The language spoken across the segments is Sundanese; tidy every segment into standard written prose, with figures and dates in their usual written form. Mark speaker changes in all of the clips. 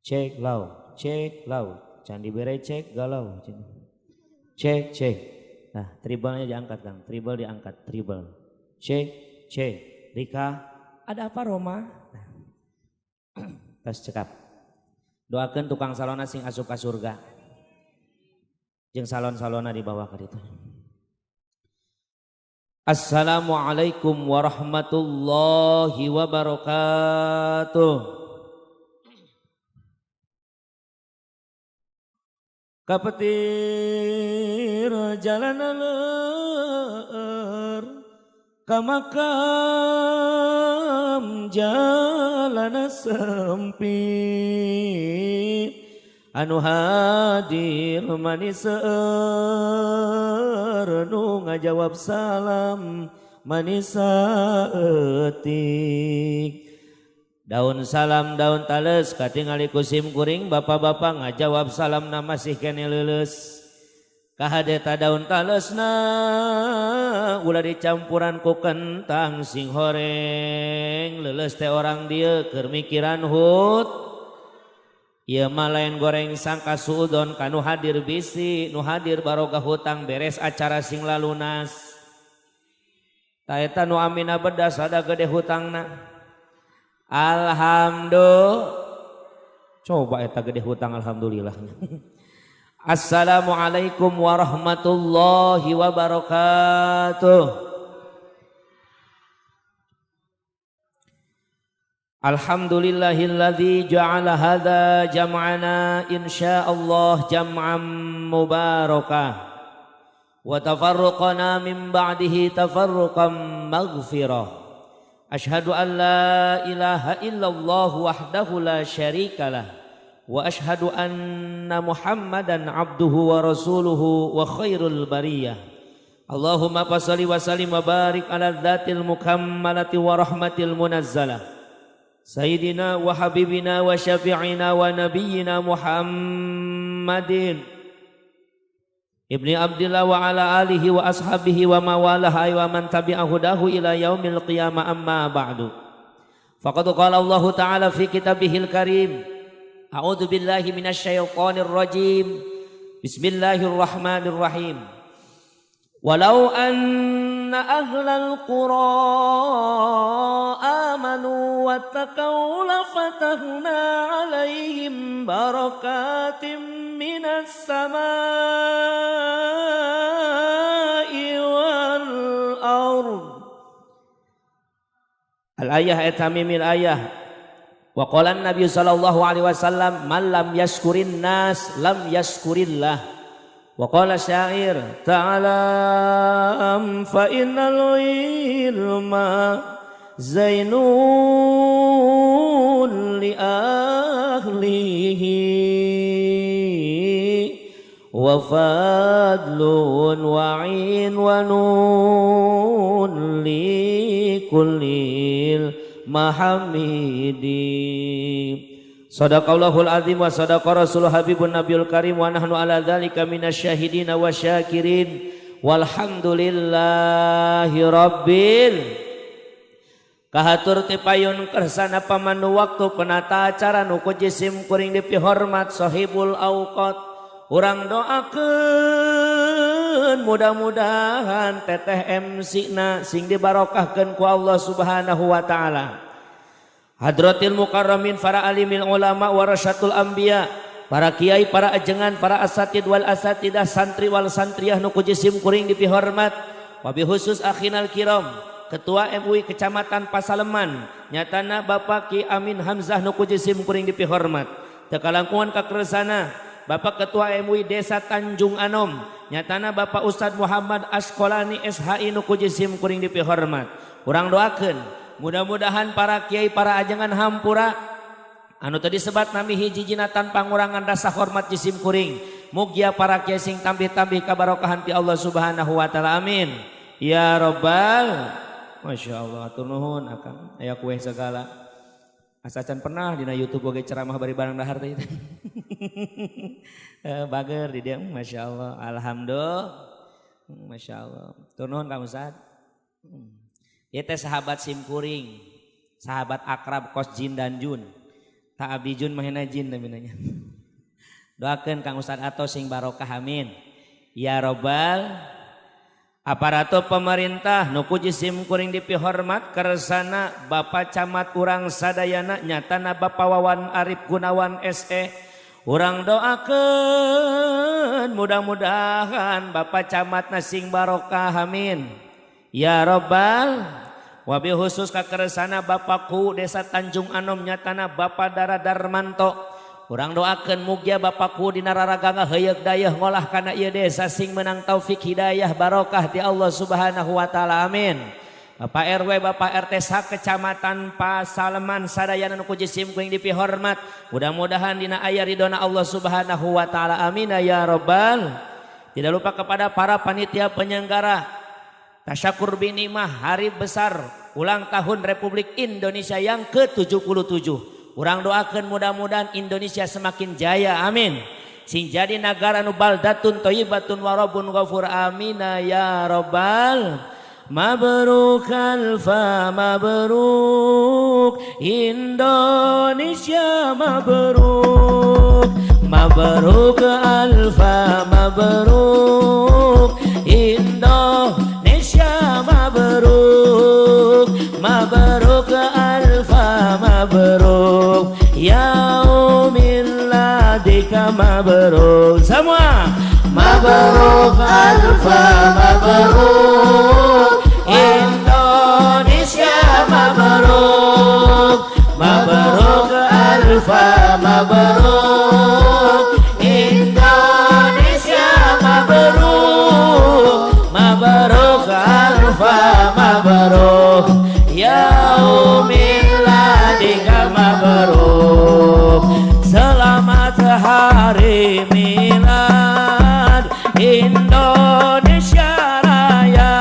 Speaker 1: Cek lau, cek lau, can dibere cek galau. Cek cek. Nah, tribalnya diangkat Kang, tribal diangkat, tribal. Cek cek. Rika, ada apa Roma? Nah. Tos cekap. Doakeun tukang salona sing asup ka surga. Jeung salon-salona dibawa ka ditu. Assalamualaikum warahmatullahi wabarakatuh. Kapetir jalan leur ka makam jalan sempit anu hadir manis seueur nu ngajawab salam manis saeutik. Daun salam daun tales katingali ku sim kuring bapak-bapak ngajawab salamna masih kene leuleus. Kahadeta daun talesna ulah dicampuran ku kentang sing horeng leuleus teh orang dieu keur mikiran hut. Ieu mah lain goreng sangka suudon ka nu hadir bisi nu hadir baroga hutang beres acara sing lalunas. Ta eta nu amina bedas ada gede hutangna. Alhamdulillah. Coba eta gede hutang alhamdulillah. Assalamualaikum warahmatullahi wabarakatuh. Alhamdulillahilladzi ja'ala hadza jam'ana insyaallah jam'an mubarakah wa tafarruqana min ba'dihi tafarruqan maghfirah. Asyhadu an la ilaha illallah wahdahu la syarikalah wa asyhadu anna Muhammadan abduhu wa rasuluhu wa khairul bariyah. Allahumma shalli wa sallim wa barik ala dzatil mukammalati wa rahmatil munazzalah sayyidina wa habibina wa syafi'ina wa nabiyyina Muhammadin ibni Abdillah wa ala alihi wa ashabihi wa mawalah wa man tabi'a hudahu ila yaumil qiyamah amma ba'du. Faqad qala Allah ta'ala fi kitabihil karim, a'udzu billahi minasyaitonir rajim, bismillahirrahmanirrahim. Walau anna ahlal qura amanu wattaqau lafatahna 'alaihim barakatim minas samaa'i wal ard. Al-ayah tamimil ayah. Wa qala an-nabiy sallallahu alaihi wasallam man lam yashkurin nas lam yashkurillah. Wa qala syair ta'alam fa innal ilma zainun li ahlihi wa fadlun wa inwanun li kullil mahamidi. Sadaqallahul azim wa sadaqa rasulul habibun nabiyul karim wa nahnu ala dzalika minasyahidina wa syakirin walhamdulillahi rabbil. Kahatur ti payun kersana pamandu waktu penata acara nu ku jisim kuring dipihormat sahibul auqat. Urang doakeun mudah-mudahan teteh MC na sing dibarokahkeun ku Allah Subhanahu wa taala. Hadratil mukarramin para alimil ulama warasyatul anbiya, para kiai, para ajengan, para asatid wal asatidah, santri wal santriah nu ku jisim kuring dipihormat, wabi khusus akhinal kiram, Ketua MUI Kecamatan Pasaleman, nyatana Bapak Ki Amin Hamzah nu ku jisim kuring dipihormat. Teu kalangkungan kakersana Bapak Ketua MUI Desa Tanjung Anom, nyatana Bapak Ustadz Muhammad Askolani SHI nu ku jisim kuring dipihormat. Urang doakeun mudah-mudahan para kiai, para ajengan hampura anu tadi sebat nami hiji-hijina tanpa ngurangan rasa hormat jisim kuring. Mugia para kiai sing tambih-tambih kabarokahan ti Allah Subhanahu wa taala. Amin. Ya rabbal. Masya Allah, atur nuhun akang aya kue segala. Asa can pernah dina YouTube oge ceramah bari barang dahar teh. Bager di dia, Masya Allah, alhamdulillah, Masya Allah. Atur nuhun Kang Ustad. Ieu teh sahabat simkuring, sahabat akrab kos Jin dan Jun. Tak abdi jun mahena jin namanya. Doakeun Kang Ustad Ato sing barokah, amin. Ya robbal. Aparatur pemerintah nu ku sim kuring dipihormat, kersana Bapak Camat urang sadayana, nyatana Bapak Wawan Arif Gunawan SE. Urang doakeun mudah-mudahan Bapak Camat sing barokah, amin. Ya robbal. Wabil khusus kakersana Bapakku Desa Tanjung Anom, nyatana Bapak Dara Darmanto. Urang doakeun mugia Bapakku dina raraga heuyeuk dayeuh ngolah kana ieu desa sing menang taufik hidayah barokah ti Allah Subhanahu wa taala, amin. Bapak RW, Bapak RT sa Kecamatan Pasaleman sadayana nu ku sim kuring dipihormat, mudah-mudahan dina aya ridona Allah Subhanahu wa taala, amin ya robbal. Tidak lupa kepada para panitia penyelenggara Tasyakur Binimah hari besar ulang tahun Republik Indonesia yang ke-77. Urang doakan mudah-mudahan Indonesia semakin jaya, amin. Sing jadi negara nu baldatun thayyibatun warabun ghafur, amina ya robbal. Mabruk alfa mabruk, Indonesia mabruk. Mabruk alfa mabruk, Indonesia mabruk. Mabruk alfa mabruk, yaumiladika mabruk. Semua. Mabruk alfa mabruk, Indonesia mabruk. Mabruk alfa mabruk, Indonesia mabruk. Mabruk alfa mabruk, yaumiladika mabruk. Selamat hari milad Indonesia Raya.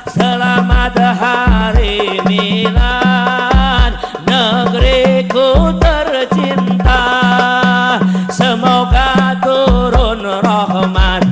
Speaker 1: Selamat hari milad negeriku tercinta. Semoga turun rahmat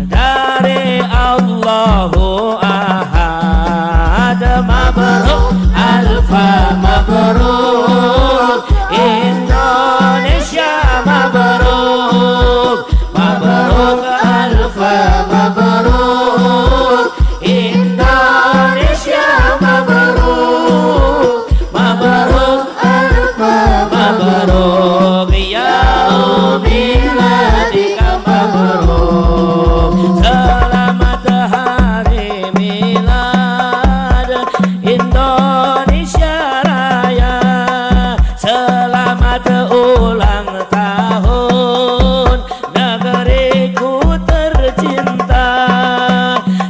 Speaker 1: dari Allahu Ahad. Mabruk alfa mabruk, Indonesia mabruk. Mabruk alfa mabruk, Indonesia mabruk. Mabruk alfa mabruk, yaumiladika mabruk. Selamat hari milad Indonesia Raya. Selamat ulang tahun negeriku tercinta.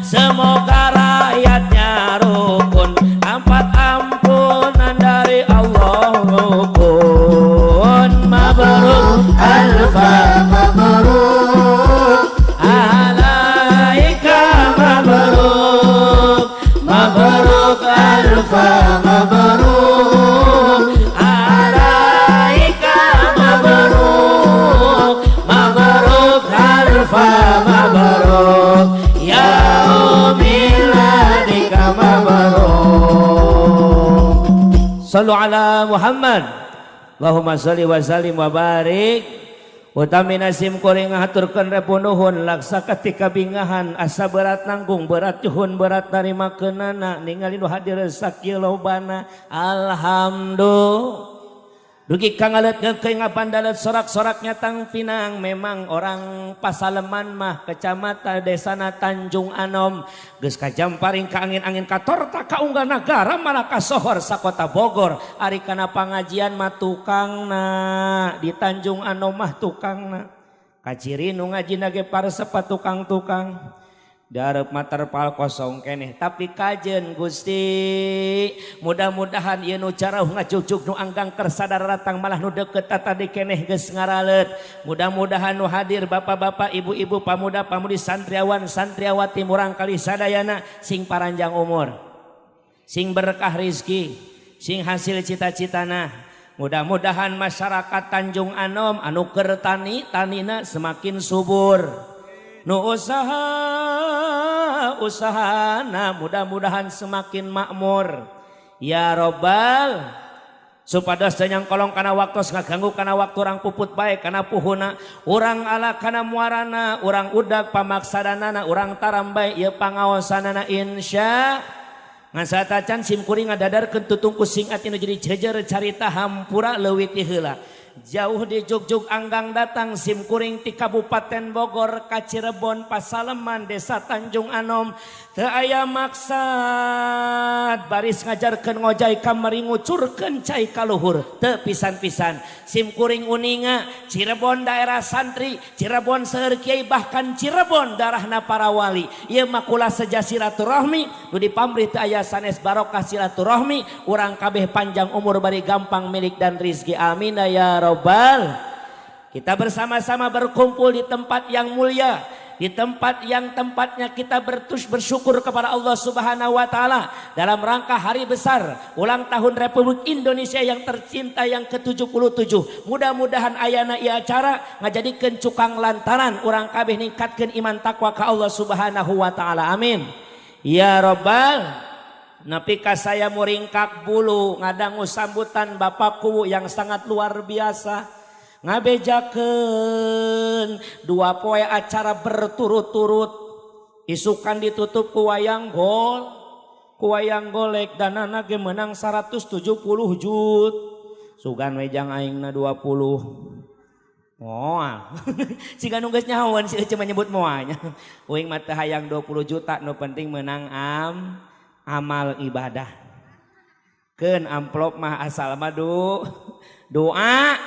Speaker 1: Semoga rakyatnya rukun, dapat ampunan dari Allah rukun. Mabruk alfa
Speaker 2: mabruk,
Speaker 1: alaika mabruk. Mabruk alfa mabruk, alaika mabruk. Mabruk alfa mabruk, yaumiladika mabruk. Sallu ala Muhammad. Allahumma sholli wa sallim wa barik. Utami sim kuring ngahaturkeun rebu nuhun laksa ketika bingahan, asa berat nanggung, berat juhun, berat narima keunana ningali nu hadir sakieu lobana. Alhamdulillah. Dugi kangalet ngeukeun ngabandalet sorak-soraknya tang pinang. Memang orang Pasaleman mah kecamatan desana Tanjung Anom geus kajamparing ka angin-angin katorta ka unggal nagara, malah kasohor sakota Bogor. Ari kana pangajian mah tukangna di Tanjung Anom mah, tukangna kaciri nu ngajina ge paresep tukang-tukang. Darep materpal kosong keneh, tapi kajen Gusti, mudah-mudahan ieu nu carauh ngajugjug, nu anggang kersa datang, malah nu deket tadi keneh geus ngaralet. Mudah-mudahan nu hadir bapak-bapak, ibu-ibu, pamuda-pamudi, santriawan santriawati, murang kali sadayana sing paranjang umur, sing berkah rizki, sing hasil cita-citana. Mudah-mudahan masyarakat Tanjung Anom anu keur tani tanina semakin subur, nu usaha usahana mudah-mudahan semakin makmur, ya robbal. Supados teu nyangkolong kana waktos ngaganggu kana waktu urang puput bae kana puhuna, urang ala kana muarana, urang udag pamaksadanana, urang tarambai ieu pangaosanana insya. Ngan satacan sim kuring ngadadarkeun tutungku sing ati nu jadi jejer carita hampura leuwih ti heula. Jauh di jugjug anggang datang sim kuring ti Kabupaten Bogor ka Cirebon Pasaleman Desa Tanjung Anom teu aya maksad baris ngajarkeun ngojay ka meri ngucurkeun cai ka luhur teu pisan-pisan sim kuring uninga Cirebon daerah santri Cirebon seueur kiai bahkan Cirebon darahna para wali ieu mah kula seja silaturahmi nu dipamrih teu aya sanes barokah silaturahmi urang kabeh panjang umur bari gampang milik dan rizki amin ya robbal. Kita bersama-sama berkumpul di tempat yang mulia, di tempat yang tempatnya kita bertus bersyukur kepada Allah Subhanahu wa taala dalam rangka hari besar ulang tahun Republik Indonesia yang tercinta yang ke-77. Mudah-mudahan ayana ieu acara ngajadikeun cukang lantaran urang kabeh ningkatkeun iman takwa ka Allah Subhanahu wa taala. Amin. Ya robbal. Nepi ka saya muringkak bulu ngadangu sambutan Bapakku yang sangat luar biasa ngabejakeun dua poe acara berturut-turut isukan ditutup ku wayang gol ku wayang golek danana ge menang 170 jut sugan we jang aingna 20 moal siga nu geus nyahoan si Ece menyebut moalnya uing mah teu hayang 20 juta nu penting menang amal ibadah keun amplop mah asal mah doa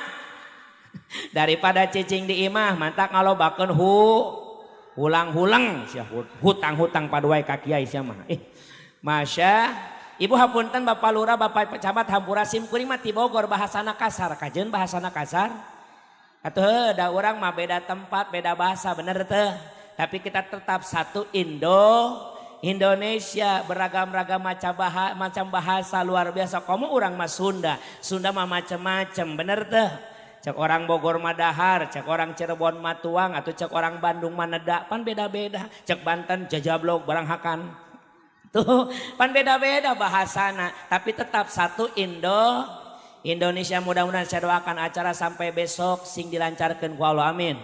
Speaker 1: daripada cicing di imah mantak ngalobakeun hulang-hulang sia hutang-hutang paduai ka kiai sia mah. Masya Ibu hapunten Bapak Lurah Bapak Camat hampura sim kuring mah ti Bogor bahasana kasar kajeun bahasana kasar atuh heuh da urang mah beda tempat beda bahasa bener teh tapi kita tetap satu Indonesia beragam-ragam macam bahasa luar biasa. Komo urang mah Sunda, Sunda mah macem-macem bener teh. Cek orang Bogor mah dahar, cek orang Cirebon mah tuang, atau cek orang Bandung mah nedak, pan beda-beda. Cek Banten jajablog barang hakan. Tuh, pan beda-beda bahasana, tapi tetap satu Indonesia. Mudah-mudahan saya doakan acara sampai besok sing dilancarkan ku Allah, amin.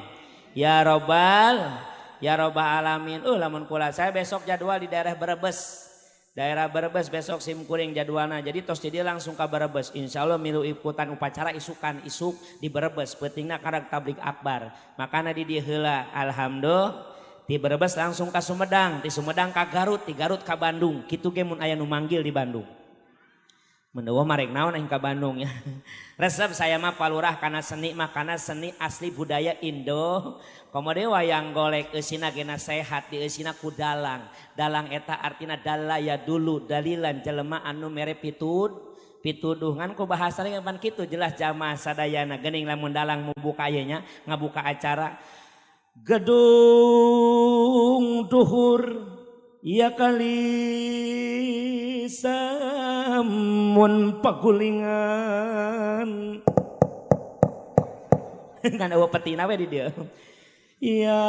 Speaker 1: Ya robbal alamin. Lamun kula saya besok jadwal di daerah Brebes. Daerah Brebes besok sim kuring jadwalna. Jadi tos jadi langsung ke Brebes. Insya Allah milu ikutan upacara isukan isuk di Brebes. Peutingna karek tablig akbar. Makana di dieu heula alhamdulillah. Di Brebes langsung ke Sumedang, di Sumedang ke Garut, di Garut ke Bandung. Kitu ge mun aya nu manggil di Bandung. Mendewa marek naon aing ka Bandung ya. Resep saya mah palurah karena seni mah karena seni asli budaya Indo. Komo deui wayang golek eusina gena sehat di eusina ku dalang. Dalang eta artina dalaya dulu dalilan jelema anu mere pituduh ngan ku bahasa pan kitu jelas jamaah sadayana geuning lamun dalang mubuka ieu nya ngabuka acara gedung duhur ya kali samun pagulingan kan eueuh petina we di dieu ya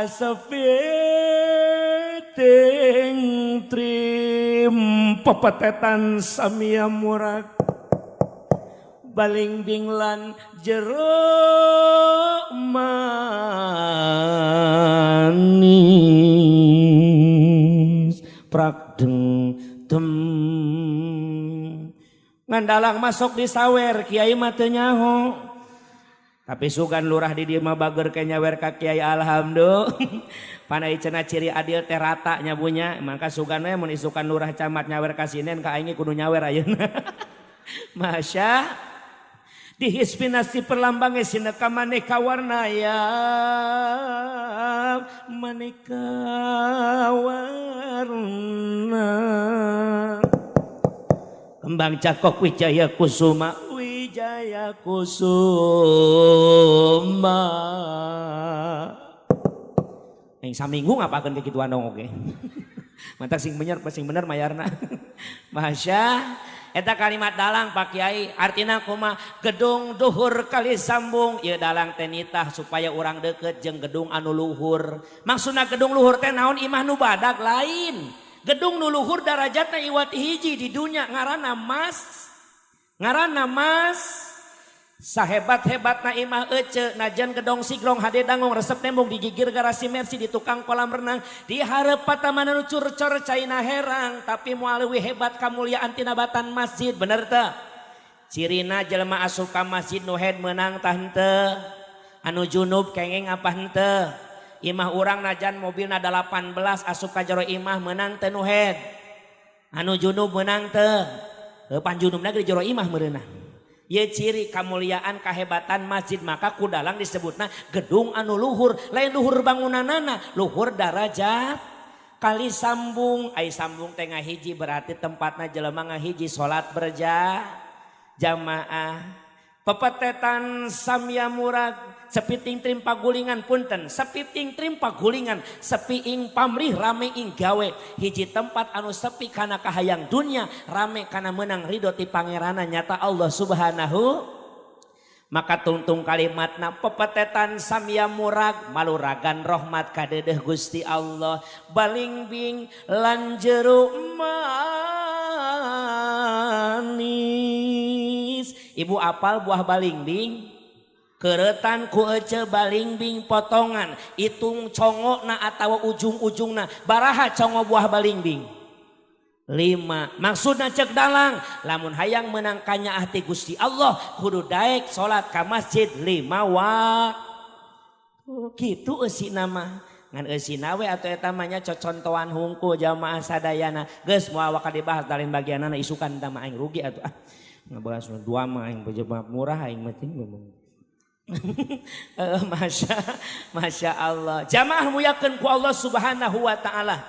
Speaker 1: sepiting trim pepetetan samia murak baling binglan jero manis prakdeng tem ngandalang masuk di sawer kiai mah teu nyaho tapi sugan lurah di dieu mah bager ke nyawer ka kiai alhamdulillah panai cenah ciri adil teh rata nyabunya maka sugan we mun isukan lurah camat nyawer ka sinen ka aing kudu nyawer ayeuna. Masya dihispinasi perlambangnya sineka maneka warna ya maneka warna kembang cakok wijaya kusuma wijaya kusuma yang saminggu ngapakeun kekituan dong oke mantak sing bener mayarna. Masya eta kalimat dalang Pak Kiai artina kuma gedung duhur kali sambung ieu dalang teh nitah supaya urang deket jeung gedung anu luhur. Maksudna gedung luhur teh naon? Imah nu badag lain. Gedung nu luhur darajatna iwati hiji di dunya ngaranna mas Ngaranna mas sahebat-hebatna imah ece najan gedong sigrong hade dangong resep nembong digigir garasi Mercy di tukang kolam renang di hareup patamanan nu curcor caina herang, tapi moal leuwih hebat kamuliaan tina batan masjid. Bener teu? Cirina jelema asup ka masjid nu haid meunang tah henteu? Anu junub kengeng apa henteu? Imah urang najan mobilna 18 asup ka jero imah meunang teu nu haid? Anu junub meunang teu? Pan junubna di jero imah meureunna. Ye ciri kemuliaan kehebatan masjid, maka ku dalang disebutna gedung anu luhur, lain luhur bangunanana, luhur darajat. Kali sambung, ai sambung teh ngahiji, berarti tempatna jelema ngahiji salat berja jamaah. Pepetetan samya murag sepiting trimpa gulingan, punten, sepiting trimpa gulingan, sepi ing pamrih rame ing gawe. Hiji tempat anu sepi kana kahayang dunia, rame kana menang ridho ti pangerana nyata Allah Subhanahu. Maka tungtung kalimatna pepetetan samya murag maluragan rahmat kadedeh Gusti Allah balingbing lan jero manis. Ibu apal buah balingbing? Keretan ku ece balingbing potongan, hitung congokna atau ujung-ujungna. Baraha congo buah balingbing? 5. Maksudna cek dalang, lamun hayang menang kanyaah ti Gusti Allah kudu daek salat ka masjid 5 waktu. Kitu eusi nama. Ngan eusina we atuh eta mah nya cocontoan hungkul jamaah sadayana. Geus moal waka dibahas dalin bagianana isukan tah mah aing rugi atuh ah. Ngabahas dua mah aing bejebak murah aing mah ting ngomong. Masya Allah. Jamaah muyakeun ku Allah Subhanahu wa taala.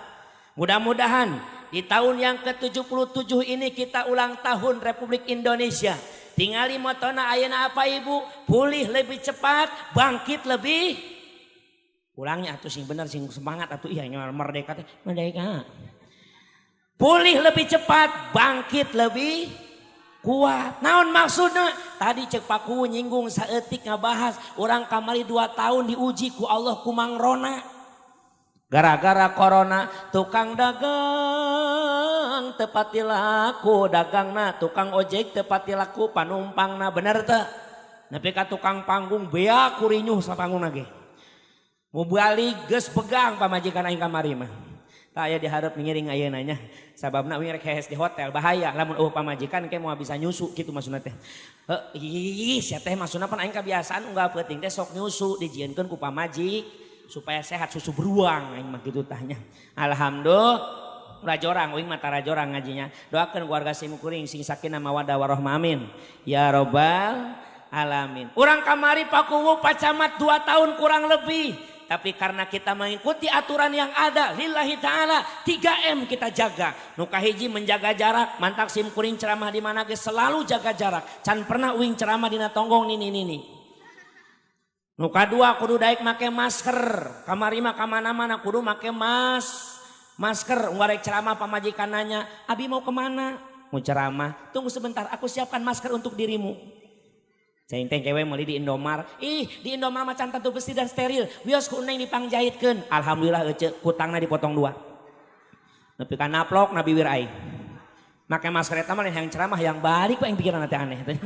Speaker 1: Mudah-mudahan di tahun yang ke-77 ini kita ulang tahun Republik Indonesia. Tingali motona ayeuna apa ibu? Pulih lebih cepat, bangkit lebih. Ulangnya atuh sing bener sing semangat atuh iya merdeka teh merdeka. Pulih lebih cepat, bangkit lebih kuat. Naon maksudna? Tadi cek Paku nyinggung saeutik ngabahas urang kamari 2 tahun diuji ku Allah ku mangrona. Gara-gara corona tukang dagang tepati laku dagangna, tukang ojek tepati laku panumpangna, bener teu? Nepi ka tukang panggung bea kurinyuh sapanggung ge. Mau balik geus pegang pamajikan aing kamari mah. Tah aya dihareup ngiring ayeuna nya. Sababna uing rek hees di hotel bahaya lamun eueuh pamajikan ke moal bisa nyusu kitu maksudna teh. Heuh, ih sia teh maksudna pan aing kabiasaan unggal peuting teh sok nyusu dijieunkeun ku pamajik supaya sehat, susu beruang aing mah kitu tah nya. Alhamdulillah rajorang uing mah tarajorang ngajinya. Doakeun keluarga sim kuring sing sakinah mawaddah warahmah amin. Ya robbal alamin. Urang kamari Pakuwu Pak Camat 2 tahun kurang lebih. Tapi karena kita mengikuti aturan yang ada, lillahi ta'ala, 3M kita jaga. Nu kahiji menjaga jarak, mantak sim kuring ceramah di mana ge selalu jaga jarak. Can pernah uing ceramah dina tonggong nini nini. Nu kadua kudu daek make masker. Kamari mah ka mana-mana kudu make masker. Unggal rek ceramah pamajikan nanya, "Abi mau kemana?" Mau ceramah. "Tunggu sebentar, aku siapkan masker untuk dirimu." Ceng teh kewe meuli di Indomar. Ih, di Indomar mah can tentu bersih dan steril. Wios ku neng dipangjahitkeun. Alhamdulillah ece kutangna dipotong 2. Nepi ka naplok na bibir aing. Make masker eta mah yang ceramah yang balik yang pikiran teh aneh teh.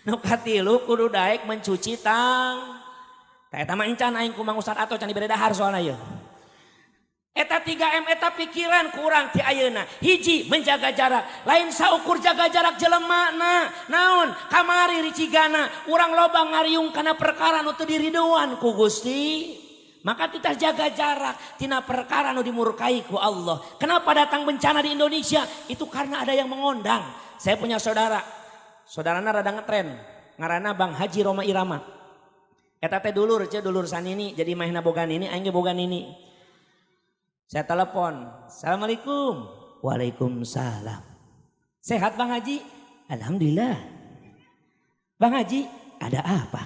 Speaker 1: Nu katilu kudu daek mencuci tang. Tah eta mah encan aing ku Mang Ustad atau can dibere dahar soalna ieu. Eta 3M eta pikiran kurang ti ayeuna. Hiji menjaga jarak, lain saukur jaga jarak jelemana. Naon kamari ricigana urang loba ngariung kana perkara nu teu diridoan ku Gusti. Maka kita jaga jarak tina perkara nu dimurkai ku Allah. Kenapa datang bencana di Indonesia? Itu karena ada yang mengundang. Saya punya saudara, saudarana rada ngetren, ngaranna Bang Haji Rhoma Irama. Eta teh dulur, ce dulur sanini, jadi mahna boga nini, aing ge boga nini. Saya telepon, "Assalamualaikum." "Waalaikumsalam." "Sehat Bang Haji?" "Alhamdulillah." "Bang Haji, ada apa?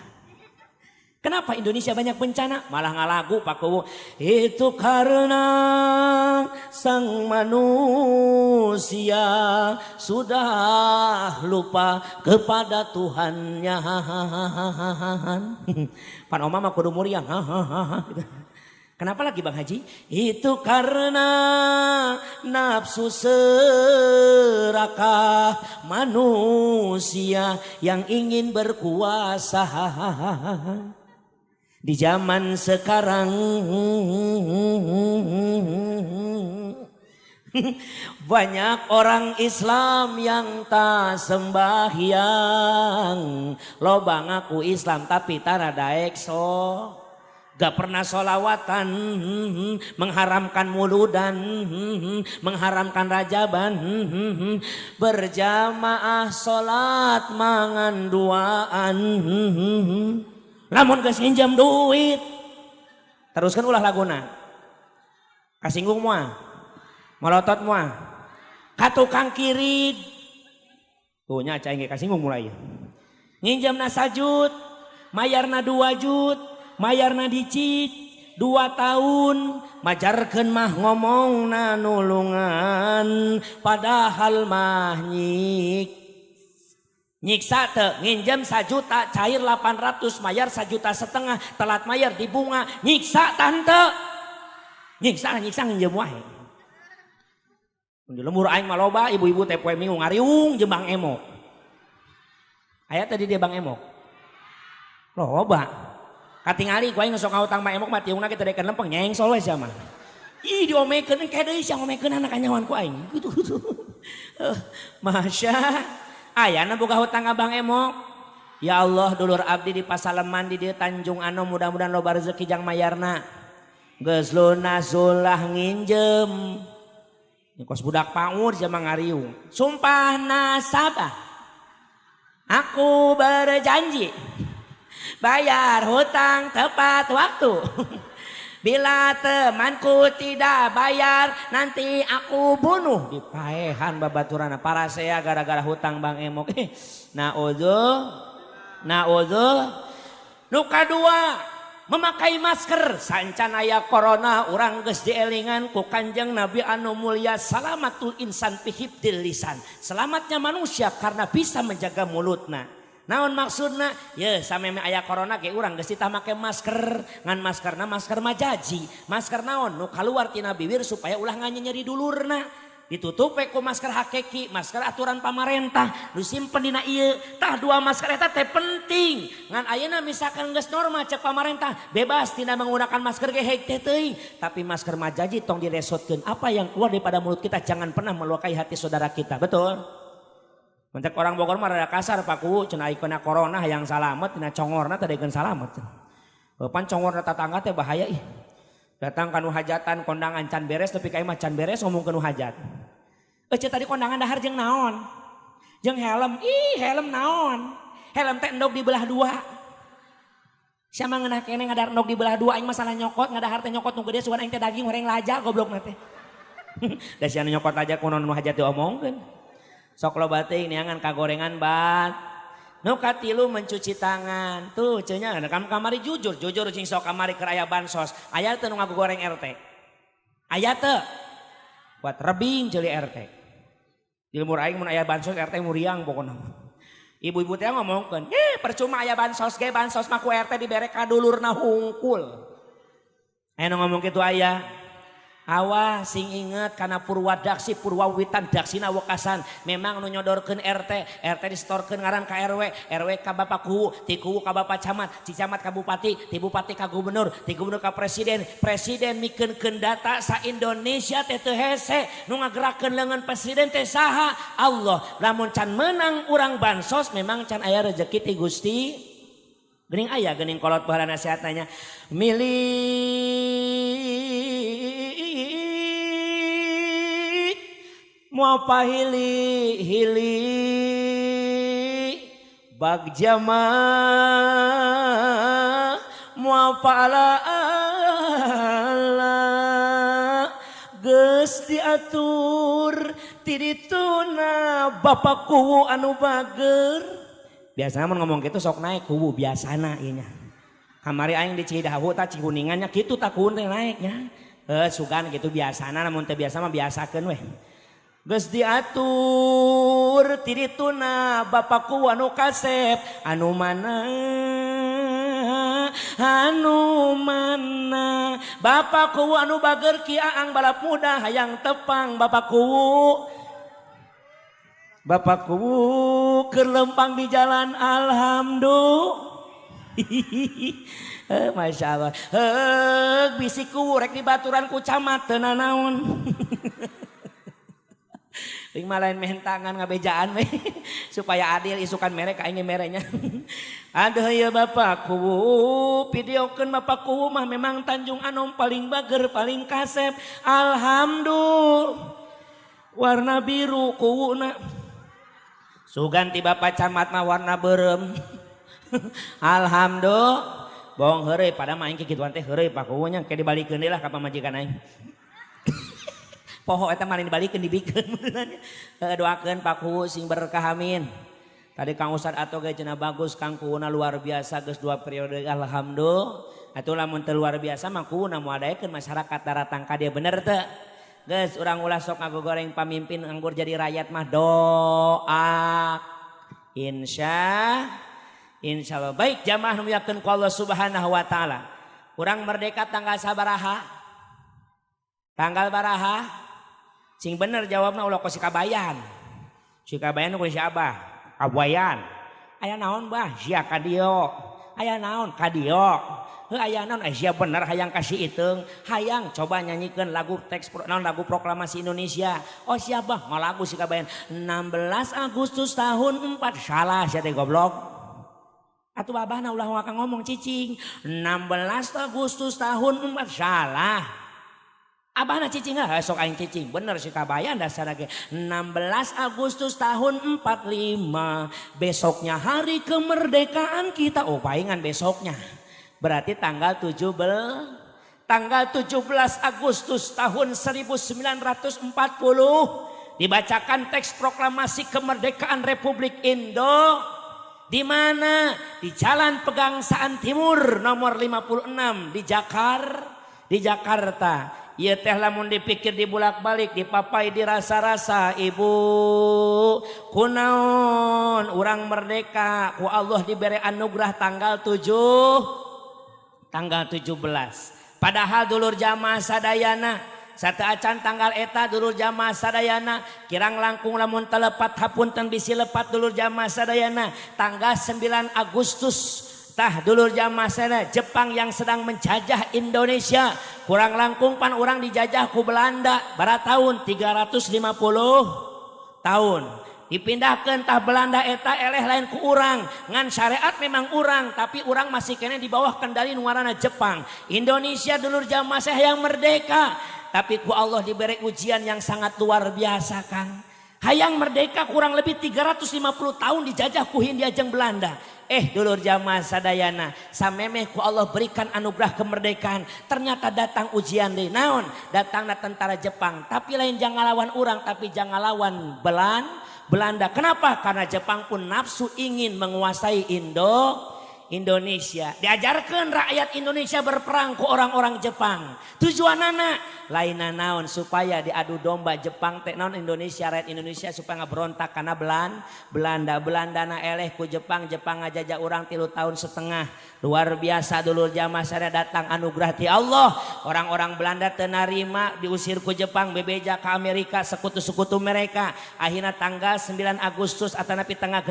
Speaker 1: Kenapa Indonesia banyak bencana?" Malah ngalagu Pak Kuwu. Itu karena sang manusia sudah lupa kepada Tuhannya. Pan oma mah kudu muriang. Kenapa lagi, Bang Haji? Itu karena nafsu serakah manusia yang ingin berkuasa. Di zaman sekarang banyak orang Islam yang tak sembahyang. Loba ngaku Islam tapi tara daek so. Gak pernah solawatan, mengharamkan muludan, mengharamkan rajaban, berjamaah solat mangan duaan. Lamun geus nginjem duit, teruskan ulah laguna. Kasinggung moal, molotot moal, ka tukang kirid. Tuh nya cai ge kasinggung mulai. Nginjemna sajut, mayarna 2 jut, mayarna dicit 2 tahun, majarkeun mah ngomongna nulungan, padahal mah nyiksa teu? Nginjem 1 juta, cair 800, mayar 1,5 juta, telat mayar di bunga, nyiksa tante? Nyiksa, nyiksa nginjem wae. Di lembur aing mah loba ibu-ibu teh poe Minggu ngariung jeung Bang Emok. Aya tadi dia Bang Emok. Loba. Katingali ku aing sok ngahutang Bang Emok mah tiungna kita dekeun lempeng nyengsol we sia mah. Ih, diomekeun engke deui sia ngomekeun anak kanyawan ku aing. Gitu gitu. Masya ayana boga hutang ka Bang Emok. Ya Allah, dulur abdi di Pasaleman di dieu Tanjung Anom, mudah-mudahan loba rezeki jang mayarna. Geus lunas ulah nginjem. Kos budak PAUD zaman ngariung. Sumpah nasabah. Aku berjanji bayar hutang tepat waktu. Bila temanku tidak bayar, nanti aku bunuh. Dipaehan babaturana parasea gara-gara hutang Bang Emok. Eh, naudzu, naudzu. Nu kadua, memakai masker. Sancan aya corona, urang geus dielingan ku Kanjeng Nabi anu mulia, salamatul insan fi hifdzil lisan. Selamatnya manusia karena bisa menjaga mulutna. Naon maksudna? Ya, sameme aya corona ge urang geus ditah make masker, ngan maskerna masker majaji. Masker naon? Nu kaluar tina bibir supaya ulah nyeri dulurna. Ditutup we ku masker hakiki, masker aturan pamarentah, nu simpen dina ieu. Tah, dua masker eta teh penting. Ngan ayeuna misalkan geus normal cek pamarentah, bebas tina menggunakan masker ge hek teh teuing. Tapi masker majaji tong dilesotkeun. Apa yang keluar daripada mulut kita jangan pernah melukai hati saudara kita. Betul? Mentek orang Bogor mah rada kasar, Pak Kuwu, cenah kena corona hayang salamet, tina congorna teh daekeun salamet. Pan congorna tetangga teh bahaya ih. Datang kanu hajatan kondangan can beres, tapi ka imah can beres ngomong kanu hajat. Ece tadi kondangan dahar jeung naon? Jeung helm. Ih, helm naon? Helm teh endog dibelah dua. Siapa ngeunah kene ngadahar endog dibelah dua, aing masalah nyokot, ngadahar teh nyokot nu gede, sugan aing teh daging goreng laja goblok na teh. Da sia nyokot laja kunaon nu hajat diomongkeun. Sok loba teuing neangan kagorengan bat. Nu katilu, mencuci tangan. Tuh cenah kam kamari jujur, jujur cing sok kamari keur aya bansos. Aya teu nu ngagoreng RT? Aya teu? Buat rebing ceuli RT. Di lembur aing mun aya bansos RT muriang pokona. Ibu-ibu teh ngomongkeun, "Eh, percuma aya bansos ge, bansos mah ku RT dibere ka dulurna hungkul." Aya nu ngomong kitu aya. Awas, sing inget karena purwadaksi purwawitan daksina wekasan. Memang nu nyodorkeun RT, RT disetorkeun ngaran ka RW, RW ka bapak kuwu, ti kuwu ka bapak camat, ti camat ka bupati, ti bupati ka gubernur, ti gubernur ka presiden, presiden mikeunkeun data sa Indonesia teh teu hese. Nu ngagerakeun leungeun presiden teh saha? Allah. Lamun can menang urang bansos memang can aya rezeki ti Gusti. Geuning aya geuning kolot baheula nasihat nanya milik moal pahili hili bagja mah moal paala ala geus diatur ti dituna bapak kuwu anu bager. Biasanya mun ngomong gitu sok naik kuwu biasana ieu nya. Kamari aing di Cidahu tah Cikuningan nya kitu tah kuwu teh naiknya. Eh, sugan gitu biasana, namun teu biasa mah biasakeun weh. Geus diatur ti dituna bapakku anu kasep, anu mana, anu mana. Bapak Kuwu anu bager, Ki Aang balap muda hayang tepang Bapak Kuwu. Bapak Kuwu keur lempang di jalan, alhamdulillah. Masya Allah. Heug, bisi kuwu rek dibaturan ku camat teu nanaon. Aing mah lain mentangan, ngabejaan we supaya adil, isukan mere ka aing merenya. Aduh ya, Bapak Kuwu, videokeun Bapak Kuwu mah memang Tanjung Anom paling bager, paling kasep. Alhamdulillah. Warna biru kuwuna. Sugan ti Bapak Camat mah warna beureum. Alhamdulillah. Bohong, heureuy pada mah aing kikituan teh, heureuy Pak Kuwu nya, ke dibalikeun deui lah ka pamajikan aing. Poho eta mah dibalikeun, dibikeun. Doakeun Pak Kuwu sing berkah, amin. Tadi Kang Ustad atau ge cenah bagus Kang Kuwuna, luar biasa, geus dua periode, alhamdulillah. Atuh lamun teu luar biasa mah kuwuna moal daekeun masyarakat daratang ka dieu, bener teu? Geus, urang ulah sok ngagogoreng pamimpin, anggur jadi rakyat mah doa. Insya Allah. Baik, jamaah nu muliakeun ku Allah Subhanahu wa taala. Urang merdeka tanggal sabaraha? Tanggal baraha? Sing bener jawabna, ulah kos si Kabayan. Si Kabayan ku si Abah. Kabayan. Aya naon, Bah? Sia ka dieu. Aya naon? Ka dieu. Heuh, aya naon? Eh, sia bener hayang kasih iteung. Hayang coba nyanyikeun lagu teks naon, lagu proklamasi Indonesia. Oh, siapa? Ngalagu si Kabayan. 16 Agustus tahun 4. Salah sia teh, goblok. Atuh babahna ulah waka ngomong, cicing. 16 Agustus tahun 4, salah. Abahna cicing, ah sok aing cicing. Bener si Kabayan dasar ge. 16 Agustus tahun 45. Besoknya hari kemerdekaan kita. Oh, palingan besoknya. Berarti tanggal 17, tanggal 17 Agustus tahun 1940 dibacakan teks proklamasi kemerdekaan Republik Indo di mana? Di Jalan Pegangsaan Timur nomor 56 di Jakarta, di Jakarta. Ieu teh lamun dipikir, dibulak-balik, dipapai, dirasa-rasa, ibu, kunaon urang merdeka ku Allah diberi anugerah tanggal 7, tanggal 17? Padahal dulur jamaah sadayana, satu acan tanggal eta, dulur jamaah sadayana, kirang langkung lamun telepat, hapunten bisi lepat, dulur jamaah sadayana, tanggal 9 Agustus tah, dulur jamaah sadayana, Jepang yang sedang menjajah Indonesia, kurang langkung pan urang dijajah ku Belanda bara tahun 350 tahun. Dipindahkan tah Belanda eta eleh lain ku urang, ngan syariat memang urang, tapi urang masih kena di bawah kendali nu ngaranna Jepang. Indonesia, dulur jamaah, saya yang merdeka, tapi ku Allah diberi ujian yang sangat luar biasa, Kang. Hayang merdeka kurang lebih 350 tahun dijajah ku Hindia jeung Belanda. Eh, dulur jamaah sadayana, samemeh ku Allah berikan anugerah kemerdekaan, ternyata datang ujian deui. Naon? Datangna tentara Jepang, tapi lain jangan lawan urang, tapi jangan lawan Belanda. Kenapa? Karena Jepang pun nafsu ingin menguasai Indonesia. Diajarkan rakyat Indonesia berperang ke orang-orang Jepang. Tujuan anak lain naon, supaya diadu domba Jepang teh naon, Indonesia, rakyat Indonesia supaya nggak berontak karena Belanda. Belanda na eleh ku Jepang. Jepang ngajajah urang 3 tahun setengah. Luar biasa, dulur jamaah saya, datang anugerah ti Allah. Orang-orang Belanda teu narima, diusir ku Jepang, bebeja ke Amerika, sekutu-sekutu mereka. Akhirnya tanggal 9 Agustus atau napi tengah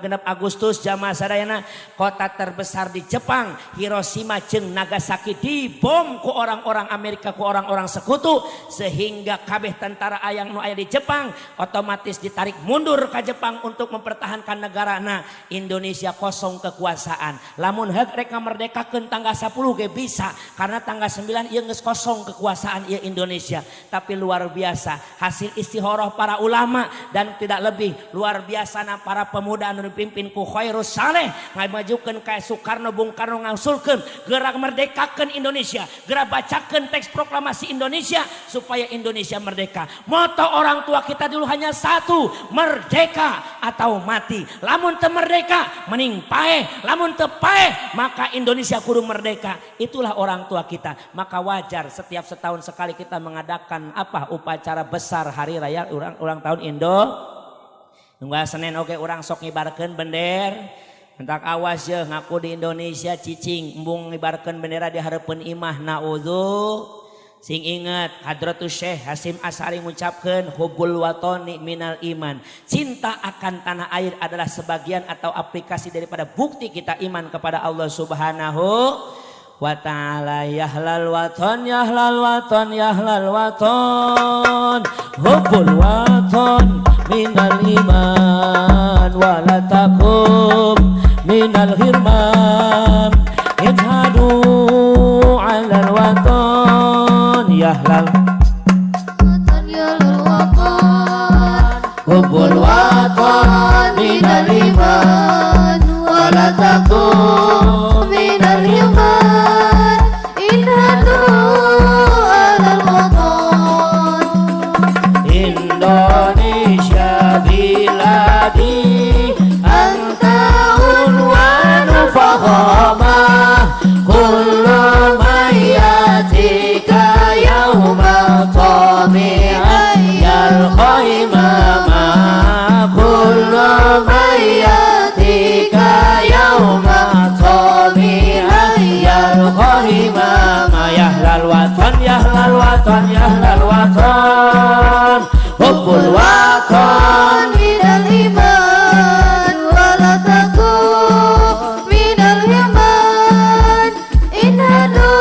Speaker 1: genep Agustus, jamaah sadayana, kota terbesar di Jepang, Hiroshima jeung Nagasaki, dibom ku orang-orang Amerika, ku orang-orang sekutu, sehingga kabeh tentara ayang nu aya di Jepang otomatis ditarik mundur ke Jepang untuk mempertahankan negara. Nah, Indonesia kosong kekuasaan. Lamun heug rek merdekakeun tanggal 10 ge bisa, karena tanggal 9 ieu geus kosong kekuasaan ieu Indonesia. Tapi luar biasa hasil istikharah para ulama dan tidak lebih luar biasa na para pemuda anu dipimpin ku Khairus Saleh, ngamajukeun ka Soekarno, Bung Karno, ngausulkeun gerak merdekakeun Indonesia, gerak bacakeun teks proklamasi Indonesia supaya Indonesia merdeka. Moto orang tua kita dulu hanya satu, merdeka atau mati. Lamun teu merdeka mending paeh, lamun teu paeh maka Indonesia kudu merdeka. Itulah orang tua kita. Maka wajar setiap setahun sekali kita mengadakan apa, upacara besar hari raya ulang tahun Indo. Nunggu Senin, oke, urang sok ngibarkeun bender. Entak awas ya, ngaku di Indonesia cicing embung ngibarkeun bendera di hareupeun imah, naudzu. Sing ingat Hadratus Syekh Hasyim Asy'ari ngucapkeun hubbul watoni minal iman. Cinta akan tanah air adalah sebagian atau aplikasi daripada bukti kita iman kepada Allah Subhanahu wa ta'ala. Yahlal waton, yahlal waton, yahlal waton, hubbul waton minal iman, wala takum minal hirman, inhadu alal waton, yahlal
Speaker 2: waton, yahlal waton,
Speaker 1: hubbul waton
Speaker 2: minal iman, wala takum minal hirman, inhadu alal waton.
Speaker 1: Indonesia biladi anta unwanu fakhama, kullu man yatika yauma tami'an yalqa imama, kullu man yatika yauma tami'an yalqa imama. Yahlal waton, yahlal waton, yahlal waton, hubbul waton
Speaker 2: minal iman, wala takum minal hirman, inhadu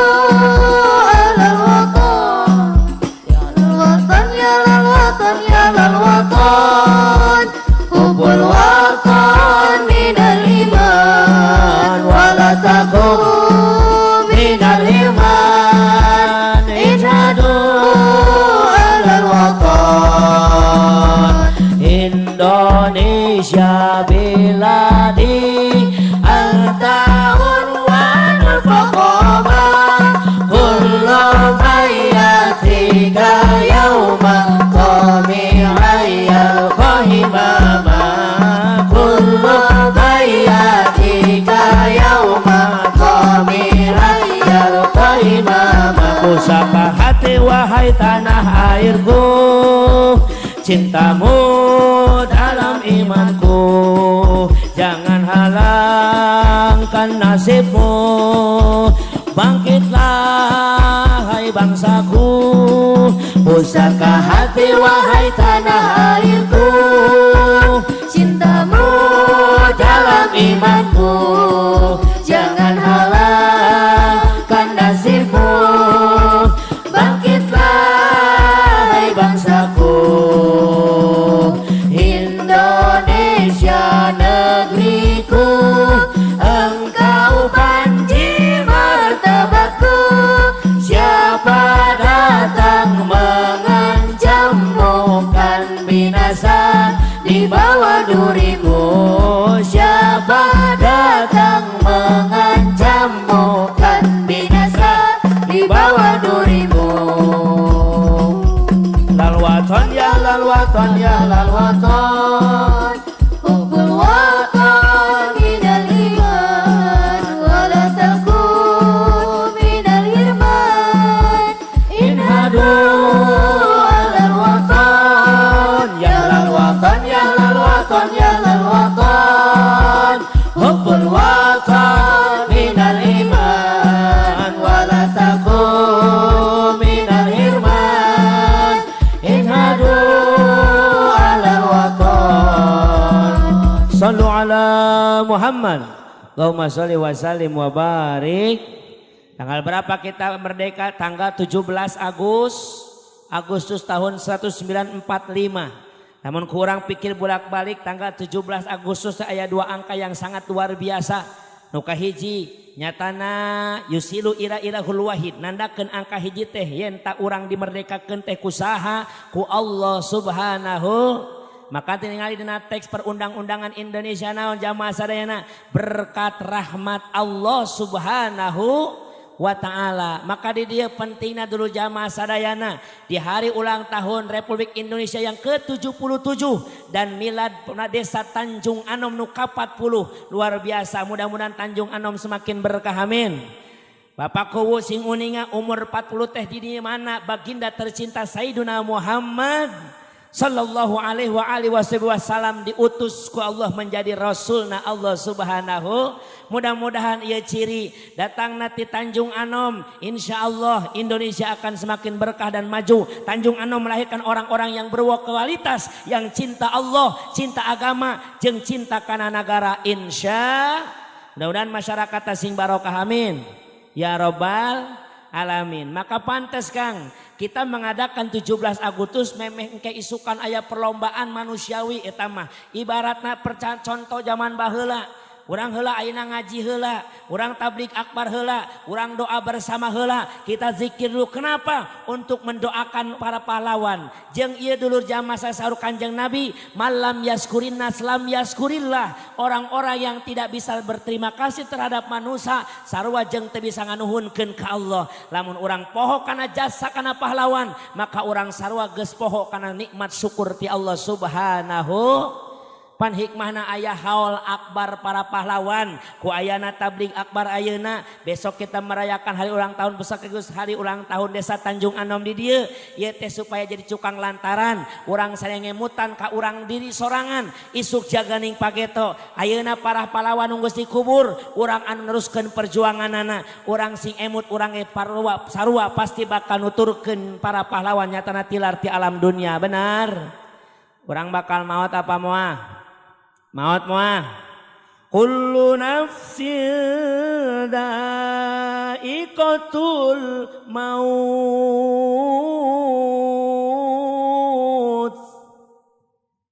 Speaker 2: alal waton, ya lal waton, ya lal waton, ya lal waton, hubbul waton minal iman, wala takum
Speaker 1: minal hirman,
Speaker 2: inhadu alal waton.
Speaker 1: Indonesia biladi anta unwanul fakhama, kullu man yatika yauma tami'an yalqa himama, kullu man yatika yauma tami'an yalqa himama. Pusaka hati wahai tanah airku, cintamu dalam imanku, jangan halangkan nasibmu, bangkitlah hai bangsaku. Pusaka hati wahai tanah airku,
Speaker 2: cintamu
Speaker 1: dalam imanku, jangan halangkan nasibmu, bangkitlah hai bangsaku. Indonesia negeriku, engkau panji martabatku, siapa datang mengancammu kan binasa di bawah durimu, siapa datang mengancammu kan binasa di bawah durimu. Lal waton ya lal waton ya lal waton,
Speaker 2: hubbul waton minal iman, wala takum minal hirman,
Speaker 1: inhadu
Speaker 2: alal waton,
Speaker 1: ya lal waton, ya lal waton, ya lal waton, hubbul waton minal iman, wala takum minal hirman, inhadu alal waton. Sallu ala Muhammad. Allahumma sholli wa sallim wa barik. Tanggal berapa kita merdeka? Tanggal 17 Agustus tahun 1945. Namun kurang pikir bolak-balik, tanggal 17 Agustus aya dua angka yang sangat luar biasa. Nu kahiji nyatana yusyiru ila ilahul wahid, nandakeun angka hiji teh yen tak urang dimerdekakeun teh kusaha, ku Allah Subhanahu. Maka tingali dina teks perundang-undangan Indonesia naon jamaah sadayana, berkat rahmat Allah Subhanahu wa ta'ala. Maka di dia pentingnya dulu jamaah sadayana di hari ulang tahun Republik Indonesia yang ke-77 dan milad desa Tanjung Anom nu ka-40, luar biasa. Mudah-mudahan Tanjung Anom semakin berkah, amin. Bapak Kuwu sing uninga umur 40 teh di mana baginda tercinta Sayyiduna Muhammad. sallallahu alaihi wa alihi wasallam diutus ku Allah menjadi rasul na Allah subhanahu. Mudah-mudahan ia ciri datang nanti Tanjung Anom, insya Allah Indonesia akan semakin berkah dan maju. Tanjung Anom melahirkan orang-orang yang berkualitas, yang cinta Allah, cinta agama, jeung cinta kana negara, insya. Mudah-mudahan masyarakat sing barokah, amin ya robbal alamin. Maka pantes, Kang, kita mengadakan 17 Agustus memeh engke isukan aya perlombaan manusiawi. Eta mah ibaratna contoh zaman baheula. Urang heula ayeuna ngaji heula, urang tablig akbar heula, urang doa bersama heula, kita zikir dulu. Kenapa? Untuk mendoakan para pahlawan. Jeung ieu dulur jamaah saur Kanjeng Nabi, man lam yasykurin nas lam yasykurillah. Orang-orang yang tidak bisa berterima kasih terhadap manusia, sarua jeung teu bisa nganuhunkeun ka Allah. Lamun urang poho kana jasa kana pahlawan, maka urang sarua geus poho kana nikmat syukur ti Allah Subhanahu. Pan hikmahna aya haul akbar para pahlawan, ku ayana tablig akbar ayeuna. Besok kita merayakan hari ulang tahun besar, hari ulang tahun Desa Tanjung Anom di dieu. Ieu teh supaya jadi cukang lantaran urang sareng ngemutan ka urang diri sorangan isuk jaganing pageto. Ayeuna para pahlawan geus dikubur, urang anu neruskeun perjuanganana, urang sing emut urang ge parua sarua pasti bakal nuturkeun para pahlawan nyatana tilar ti alam dunia. Benar, urang bakal maut apa moal? Maut moal? Kullu nafsin dha'iqatul maut.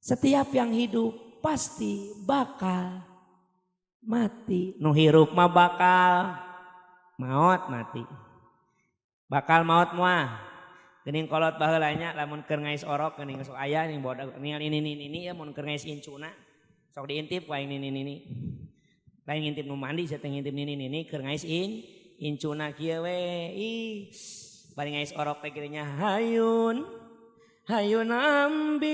Speaker 1: Setiap yang hidup pasti bakal mati. Nu hirup mah bakal maut, mati. Bakal maut moal? Geuning kolot baheula nya, lamun keur ngais orok geuning sok aya ning bodak ningali ini ini ya, mun keur ngais incuna sok diintip ku aing nini nini. Lain ngintip nu mandi, saya teh ngintip nini nini keur ngais incuna kieu we. Ih, bari ngais orok teh kieu nya, hayun hayun ambing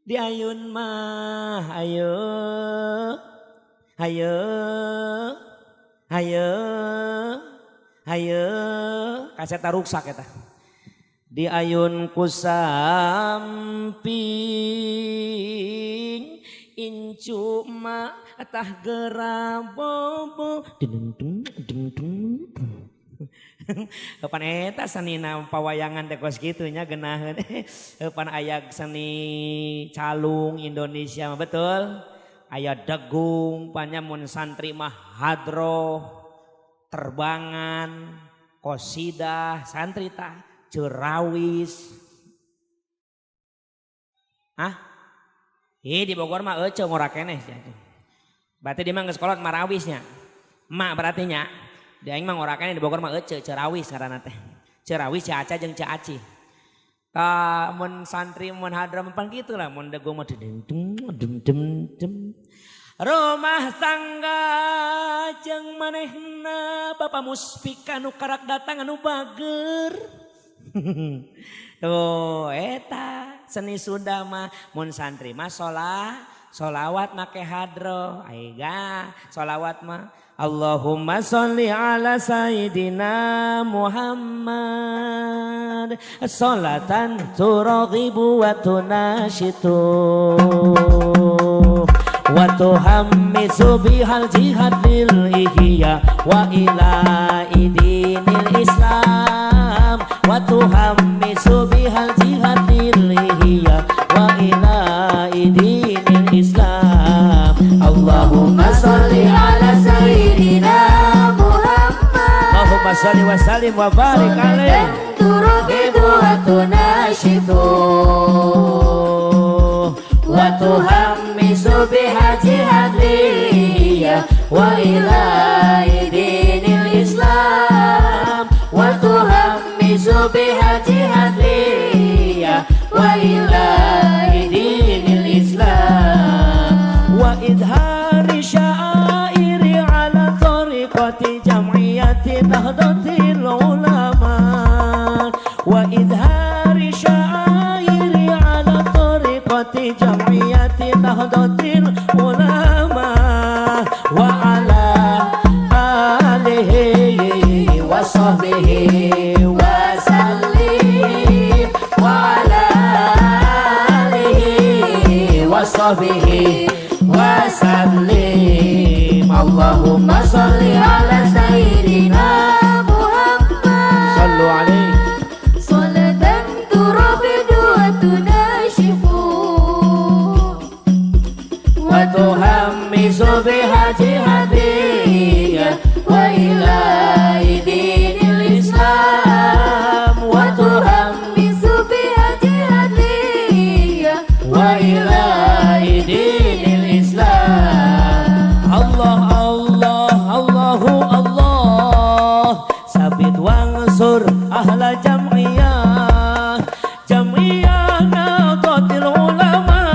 Speaker 1: di ayun mah, ayo hayo hayo hayo kaseta ruksak eta di ayun ku samping incu mah tah gera bobo dung dung dung dung. Pan eta senina pawayangan teh kos kitu nya, geunaheun. Pan aya seni calung Indonesia mah, betul, aya degung panya, mun santri mah hadroh, terbangan, kosidah santri tah, cerawis. Ah, ih, di Bogor mah ece ngora keneh. Berarti dia mah geus kolot marawisnya mak, berarti nya di aing mah ngora keneh. Di Bogor mah ece cerawis ngaranna teh, cerawis Caca jeung Caci. Ta mun santri mun hadra pan kitu lah, mun degung mah dem dem dem dem. Rumah tangga jeung manehna Bapak Muspika nu karak datang anu bager. Tuh, eta seni Sunda mah, mun santri mah solawat make hadro. Aiga solawat mah Allahumma sholli ala Sayyidina Muhammad salatan turaghibu wa tunashitu wa tuhammisu bihal jihad lil ihya wa ila idinil Islam wa tuhammisu bihal jihad lil ihya wa ila idinil Islam. Allahumma
Speaker 2: sholli ala Sayyidina Muhammad.
Speaker 1: Allahumma sholli wa sallim wa barik alaih.
Speaker 2: Turghibu wa tunashitu wa tuhammisu biha jihadiyah wa ila dinil Islam wa tuhammisu biha jihadiyah wa ila dinil Islam.
Speaker 1: Wa idhari sya'airi ala tariqati jam'iyati nahdlatil ulama wa idhari sya'airi ala tariqati jam'iyati nahdlatil ulama wa ala alihi wa sahbihi
Speaker 2: wa sallim.
Speaker 1: sahbihi wa sallim. Allahumma
Speaker 2: Sholli ala sayyidina Muhammad.
Speaker 1: Sallu alaihi.
Speaker 2: Salatan turabidu wa tunashifu
Speaker 1: wa tuhammisu biha jihadiyah
Speaker 2: wa ila dinil Islam
Speaker 1: wa
Speaker 2: tuhammisu biha jihadiyah
Speaker 1: wa ila dinil Islam. Allah Allah Allahu Allah sabit wangsur ahla jam'iyah jam'iyah nahdlatul ulama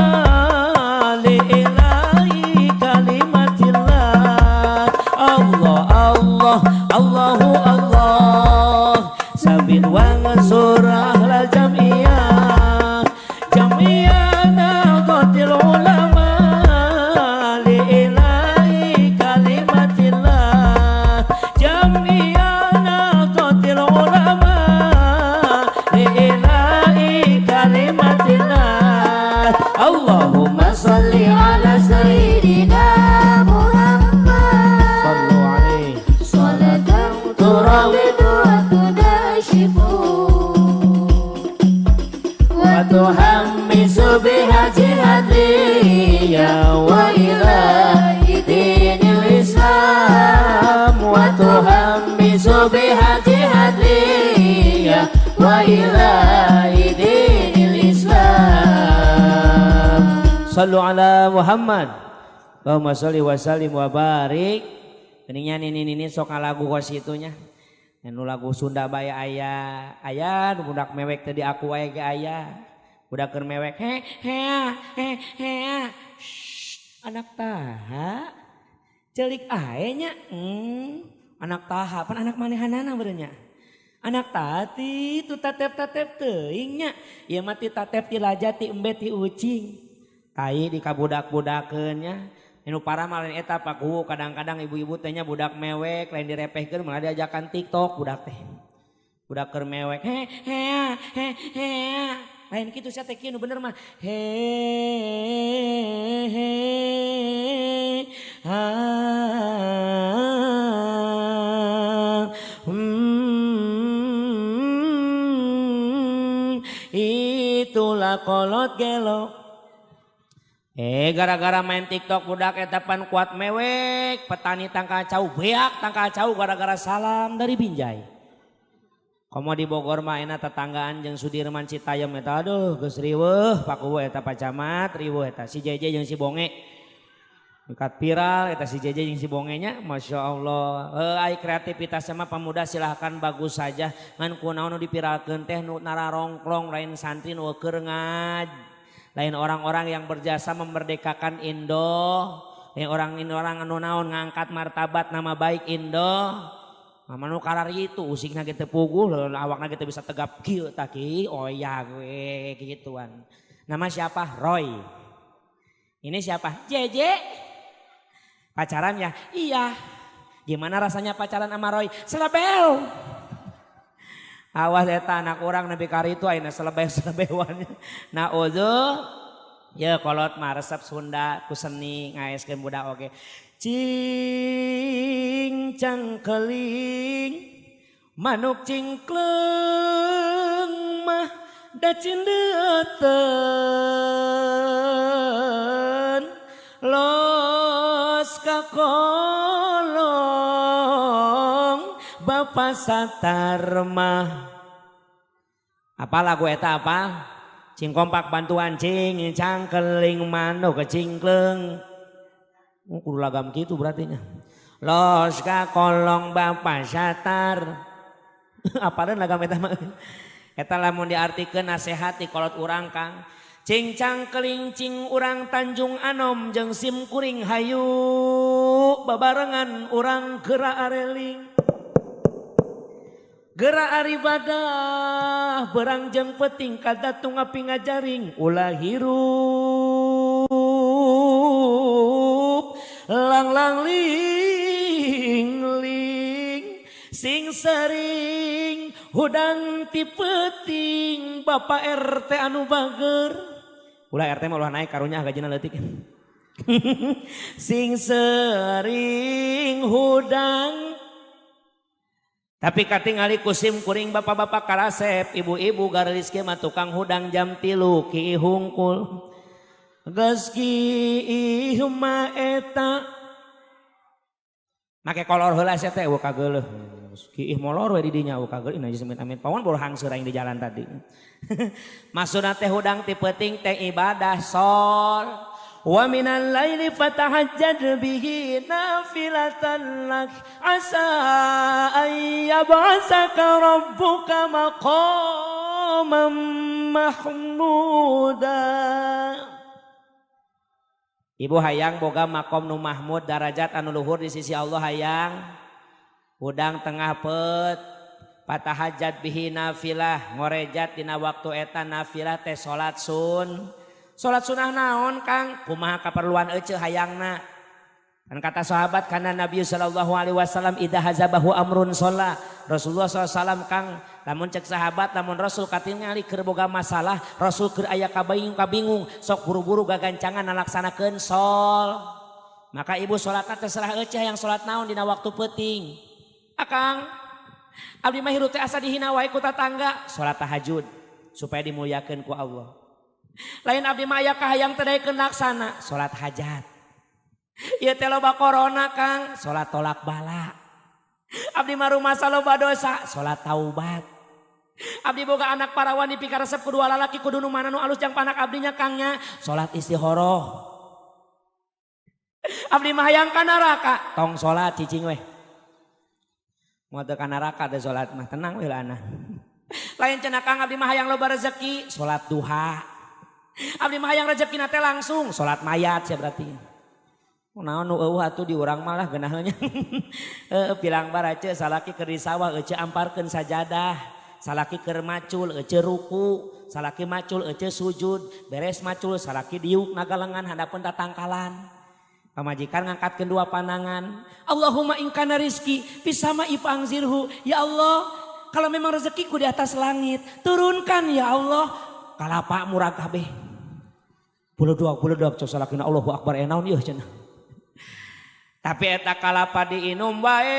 Speaker 1: li ilahi kalimatillah. Allah Allah Allahu Allah sabit wangsur ahla jam'iyah jam'iyah nahdlatul ulama li ilahi kalimatillah jam'iyah nahdlatul ulama li ilahi kalimatillah. Allahumma
Speaker 2: Sholli ala sayyidina Muhammad.
Speaker 1: Sallu alaihi.
Speaker 2: Salatan turawidu wa tunashifu
Speaker 1: wa tuhammisu biha jihadiyah wa ila dinil Islam wa tuhammisu biha jihadiyah wa ila dinil Islam. Sallu ala Muhammad. Allahumma sholli wa sallim wa barik. Geningnya nini-nini sok lagu kos itunya. Nu lagu Sunda bae aya, aya nu budak mewek tadi aku wae ge aya. Budak keur mewek he he he he. Shh, anak taha. Celik ae nya. Anak taha pan anak manehanana beureun nya. Anak tati tu tatep-tatep teuing nya. Ieu mah ti tatep ti laja ti embe ti ucing. Tai di kabudak-budakeun nya. Nu parah mah lain eta Pak Kuwu, kadang-kadang ibu-ibu teh nya budak mewek lain direpehkeun malah diajakan TikTok budak teh. Budak keur mewek he he he he. Lain kitu sia teh kieu nu bener mah he he ha itulah kolot gelo. Gara-gara main TikTok budak eta pan kuat mewek, petani tangkal cau beak tangkal cau gara-gara salam dari Binjai. Komo di Bogor mah enak tetanggaan jeung Sudirman Citayam eta aduh geus riweuh Pak Kuwu eta Pak Camat riweuh eta si JJ jeung si Bonge. Dekat viral eta si JJ jeung si Bonge nya Masya Allah. Ai kreativitasnya mah pemuda silahkan bagus saja ngan kunaon nu dipiralkeun teh nu nararongklong lain santri nu keur ngaj. Lain orang-orang yang berjasa memerdekakan Indo, lain orang anu naon ngangkat martabat nama baik Indo. Mama nu karari itu usikna ge teu puguh, awakna ge teu bisa tegap kieu tah ki, oya we gituan. Nama siapa? Roy. Ini siapa? JJ. Pacaran ya? Iya. Gimana rasanya pacaran sama Roy? Selebel. Awas eta anak orang nepi ka itu ayeuna selebeh-selebewannya. Naudzu ya kolot mah resep Sunda ku seni ngaeskeun budak oge. Cing cangkeling manuk cingkleung mah da cindeuteun los ka kolong Bapak Satarmah. Apa lagu eta apa? Cing kompak bantuan cing cangkeling manuk cingkleung. Oh, kudu lagam kitu berarti nya. Los ka kolong Bapak Satar. Apaleun lagam eta mah? Eta lamun diartikeun nasehat ti kolot urang Kang. Cing cangkeling cing urang Tanjung Anom jeung sim kuring hayu babarengan urang geura areling. Gerak ibadah berang jeung peting kadatung api ngajaring ulah hirup lang lang ling ling sing sering hudang ti peuting Bapak RT anu bager. Ulah RT mah ulah naik karunya gajina leutik. Sing sering hudang. Tapi katingali kusim kuring bapak-bapak karasep, ibu-ibu garelis ge mah tukang hudang jam 3 ki hungkul. Geus kiih mah eta. Make kolor heula sia teh eueuh kageuleuh. Kiih molor we di dinya eueuh kageuleuh najis amit-amit pawon boro hangseur aing di jalan tadi. Maksudna teh hudang ti peuting teh ibadah sol. Wa minal laili fatahajjad bihi nafilatan lak asa ay yab'asaka rabbuka maqaman mahmuda. Ibu hayang boga makom nu mahmud darajat anu luhur di sisi Allah hayang hudang tengah pet patahajat bihi nafilah ngorejat dina waktu eta nafilah teh salat sun. Salat sunah naon Kang? Kumaha kaperluan ece hayangna? Kan kata sahabat karena Nabi sallallahu alaihi wasallam idza hazabahu amrun sholla. Rasulullah sallallahu alaihi wasallam Kang lamun cek sahabat lamun Rasul katingali keur boga masalah, Rasul keur aya kabingung kabingung, sok buru-buru gagancangan ngalaksanakeun sol. Maka ibu salatna terserah ece hayang salat naon dina waktu peuting. Akang, abdi mah hirup teh asa dihina wae ku tatangga, salat tahajud supaya dimuliakeun ku Allah. Lain abdi mah aya kahayang teh daekeun laksana, salat hajat. Ieu teh loba corona Kang, salat tolak bala. Abdi mah rumasa loba dosa, salat taubat. Abdi boga anak parawan dipikaresep ku dua lalaki kudu nu mana nu alus jang panak abdinya Kang nya, salat istikharah. Abdi mah hayang ka neraka, tong salat cicing weh. Moal teu ka neraka teh salat mah tenang we lah. Lain cenah Kang abdi mah hayang loba rezeki, salat duha. Abdi mah hayang rezekina teh langsung salat mayat sia berarti. Naon nu eueuh atuh di urang malah geunaheunnya. Pilang barace salaki keur di sawah ece amparkeun sajadah, salaki keur macul ece ruku, salaki macul ece sujud, beres macul salaki diuk nagalengan handapeun tatangkalan. Pamajikan ngangkatkeun dua pandangan. Allahumma in kana rizki fis sama'i fa'anzirhu. Ya Allah, kalau memang rezekiku di atas langit, turunkan ya Allah. Kalapa murah kabeh. Buleudog cok salakina Allahu akbar naon ieu cenah. Tapi eta kalapa diinum wae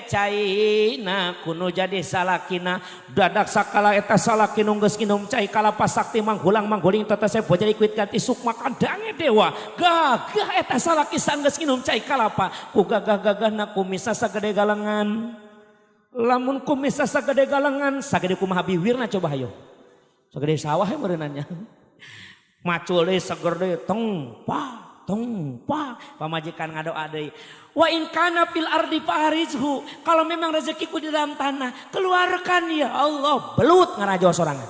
Speaker 1: caina kuno jadi salakina dadak sakala eta salaki nu geus nginum cai kalapa sakti manggulang mangguling tetese jadi kuit ganti sukma kadange dewa gagah eta salaki sanggeus nginum cai kalapa ku gagah-gagahna kumisna sagede galengan lamun kumisna sagede galengan sagede kumaha biwirna coba hayo sagede sawah meureunannya macul deui seger deui tong pa tong pa pamajikan ngadoa deui wa in kana fil ardi farizhu kalau memang rezekiku di dalam tanah keluarkan ya Allah belut ngarajo sorangan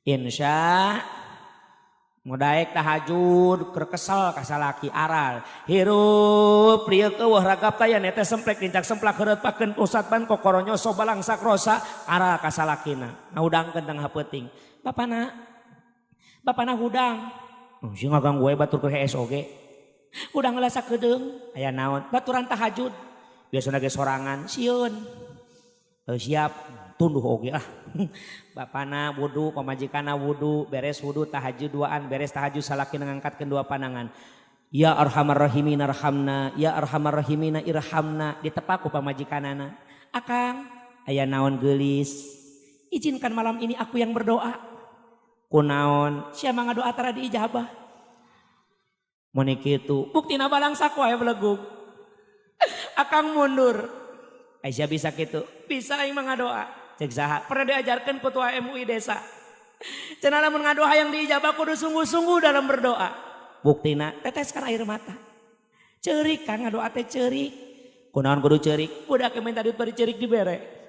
Speaker 1: insya mau daek tahajud keur kesel ka salaki aral hirup rieu eueuh ragap taya teh semplek lincak semplak heureut pakeun pusat ban kokoronyo so balangsak rosa aral ka salakina ngahudangkeun tengah peuting bapana hudang sih ngaganggu we batur keur hees oge. Hudang heula sakedeung aya naon baturan tahajud biasana ge sorangan sieun. Siap tunduh oge lah. Bapana wudu, pamajikanna wudu, beres wudu tahajud duaan, beres tahajud salaki ngangkatkeun dua pandangan. Ya arhamar rahimin arhamna, ya arhamar rahimina irhamna, ditepak ku pamajikanana. Akang aya naon geulis. Izinkan malam ini aku yang berdoa. Kunaon siapa ngadoa tara diijabah mun kitu buktina balangsak wae belegug akang mundur Aisyah bisa kitu bisa aing mah ngadoa cek saha pernah diajarkeun ku tua MUI desa cenah lamun ngadoa hayang diijabah kudu sungguh-sungguh dalam berdoa buktina teteskan air mata ceurik kang ngadoa teh ceurik kunaon kudu ceurik budak minta duit bari ceurik dibere.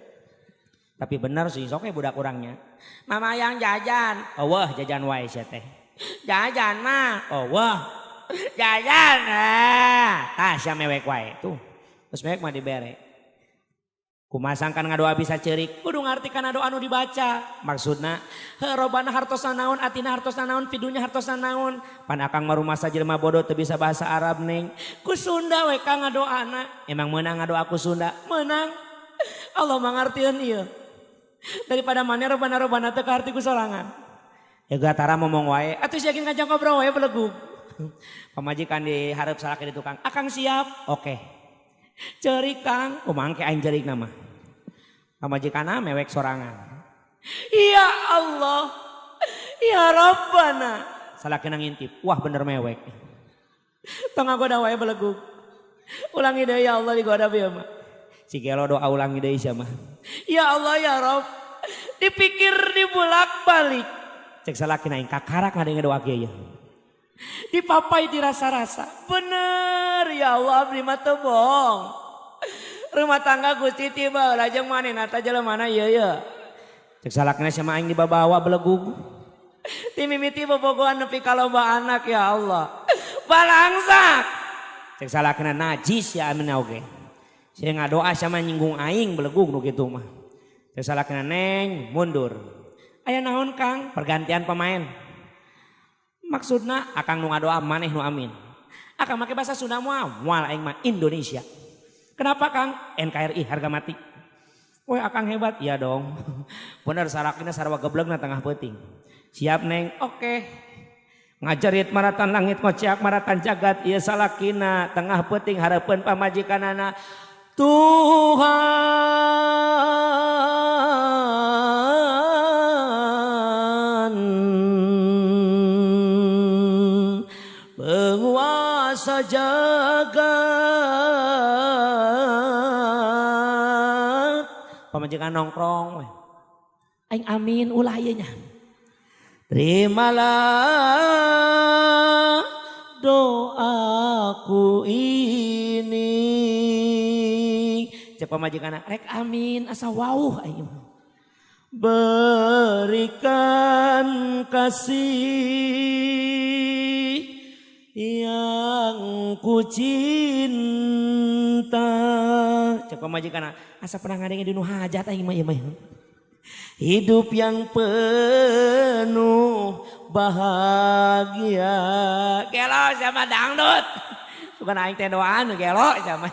Speaker 1: Tapi benar sih sok budak orangnya. Mama yang jajan, oh wah jajan wae sia teh. Jajan mah, oh wah. Jajan ah, tah sia mewek wae tuh. Terus mewek mah dibere. Kumaha sangkan ngadoa bisa ceurik, kudu ngarti kana doa anu dibaca. Maksudna, heuh robana hartosna naon, atina hartosna naon, pidunya hartosna naon. Pan akang mah rumasa jelema bodoh teu bisa bahasa Arab neng. Ku Sunda we kang ngadoana. Emang meunang ngadoa ku Sunda? Meunang. Allah mangartieun ieu. Daripada mana robana-robana teu kaarti ku sorangan. Ya gatara ngomong wae, atuh sia ngajak ngobrol wae belegug. Pamajikan di hareup salaki di tukang, "Akang siap?" "Oke." "Cerik, Kang." Kumaha engke aing cerik nama. Pamajikanna mewek sorangan. Ya Allah. Ya Rabbana. Salakina ngintip. Wah, bener mewek. Tong ngagoda wae belegug. Ulangi deui, ya Allah, digoda bieu mah. Si gelo doa ulangi deui sia mah. Ya Allah, ya Rabb. Dipikir dibulak-balik. Cek salakina, aing kakarak ngadenge doa kieu ya. Dipapai dirasa-rasa. Bener ya Allah, abdi mah teu bohong. Rumah tangga Gusti tiba lajeng manehna teh jelema ieu ya. Cek salakina, sama aing dibawa belegug. Ti mimiti bobogohan nepi ka loba anak, ya Allah. Balangsak. Cek salakina, najis ya amin oge. Sia ngadoa sama nyinggung aing belegug nu kitu mah. Cek salakina, "Neng, mundur." "Aya naon, Kang?" "Pergantian pemain. Maksudna akang nu ngadoa, maneh nu amin. Akang make bahasa Sunda moal? Moal, aing mah Indonesia." "Kenapa, Kang?" "NKRI harga mati." "Woi, akang hebat." "Iya dong." Bener salakina sarua geblegna tengah peuting. "Siap, Neng." "Oke." Ngajerit maratan langit, ngociak maratan jagat ieu salakina tengah peuting hareupeun pamajikanana. Tuhan penguasa jagat. Pamajikan nongkrong we. Aing amin ulah ieu nya. Terimalah doaku ini. Cek pamajikan, rek amin asa wauh aing. Berikan kasih yang ku cinta. Cek pamajikan, asa pernah ngadenge di nu hajat aing mah ieu mah. Hidup yang penuh bahagia. Gelo sama dangdut. Bukan aing teh doaan gelo sama.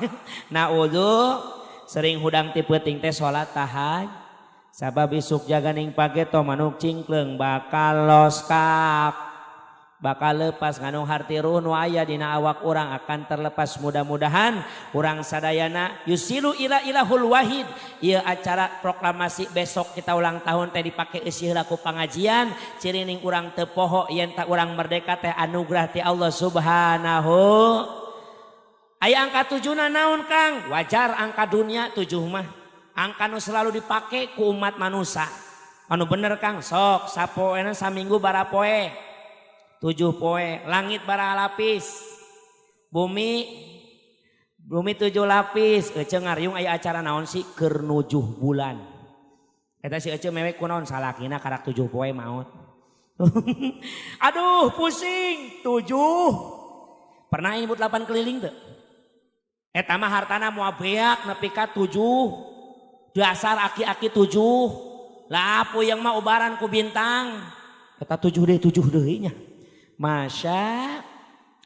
Speaker 1: Nah, wudu sering hudang ti peuting teh salat tahajud. Sabab isuk jaganing pageto manuk cingkleung bakal los kap. Bakal lepas ngandung harti ruh nu aya dina awak urang akan terlepas. Mudah-mudahan urang sadayana yusilu ila ilahul wahid. Ieu acara proklamasi besok kita ulang tahun teh dipake eusi heula ku pangajian cirining urang teu poho yen tak urang merdeka teh anugerah ti Allah Subhanahu. Aya angka 7 naon, Kang? Wajar, angka dunia 7 mah angka nu selalu dipake ku umat manusia. Anu bener, Kang, sok sapoena saminggu barapoe? 7 poe. Langit bara lapis? Bumi, bumi 7 lapis. Ece ngariung aya acara naon sih, keur nujuh bulan. Eta si Ece mewek kunaon salakina karak 7 poe maot. Aduh, pusing 7. Pernah nyebut 8 keliling tuh? Eta mah hartana moal beak nepi ka 7. Dasar aki-aki 7. Lah, puyeng mah ubaran ku bintang. Eta 7 deh, 7 deui nya. Masya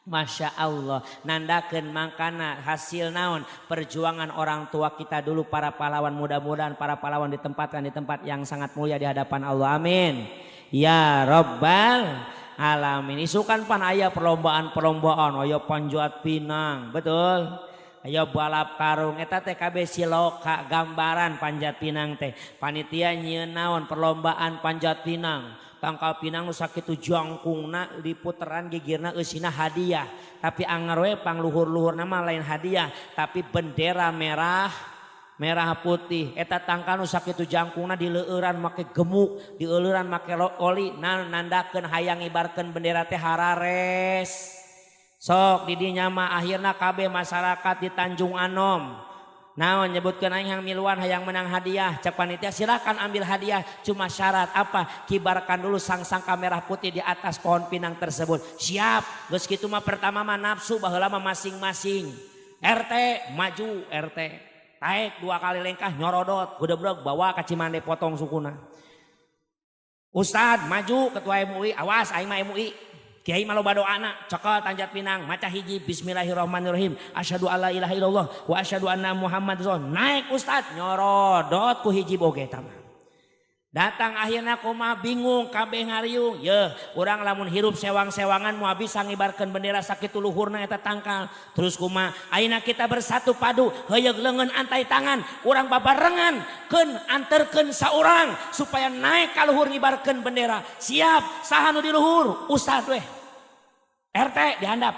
Speaker 1: Masya Allah, nandakeun mangkana hasil naon perjuangan orang tua kita dulu, para pahlawan. Mudah-mudahan para pahlawan ditempatkan di tempat yang sangat mulia di hadapan Allah, amin ya robbal alamin. Isukan pan aya perlombaan-perlombaan, aya panjat pinang, betul, ayo balap karung. Eta teh kabeh siloka gambaran. Panjat pinang teh panitia nyieun naon, perlombaan panjat pinang. Tangkal pinang nu sakitu jangkungna diputeran gigirna, eusina hadiah, tapi anger we pangluhur-luhur nama lain hadiah tapi bendera merah merah putih. Eta tangkal nu sakitu jangkungna dileueuran make gemuk, dileueuran make oli, nandakeun hayang ngibarkeun bendera teh harares. Sok di dinya mah akhirna kabeh masyarakat di Tanjung Anom naon nyebutkeun aing hayang miluan, hayang menang hadiah. Cek panitia, silakan ambil hadiah, cuma syarat apa? Kibarkan dulu sang sangka merah putih di atas pohon pinang tersebut. Siap. Geus kitu mah pertama mah nafsu, baheula mah masing-masing RT maju, RT taek dua kali lengkah nyorodot gudebreg bawa ka Cimande, potong sukuna. Ustad maju, ketua MUI, awas, aing mah MUI. Kiai mah loba doana, cekel tanjat pinang, maca hiji bismillahirrahmanirrahim. Asyhadu alla ilaha illallah wa asyhadu anna Muhammad rasul. Naik ustad, nyorodot ku hiji boge eta mah. Datang akhirnya kumaha, bingung kabeh, ngariung. Yeuh, urang lamun hirup sewang-sewangan moal bisa ngibarkeun bendera sakitu luhurna eta tangkal. Terus kumaha? Ayeuna kita bersatu padu, heuyeug leungeun antai tangan, urang babarengan keun anterkeun saurang supaya naik ka luhur ngibarkeun bendera. Siap, saha nu di luhur? Ustad weh. RT dihandap.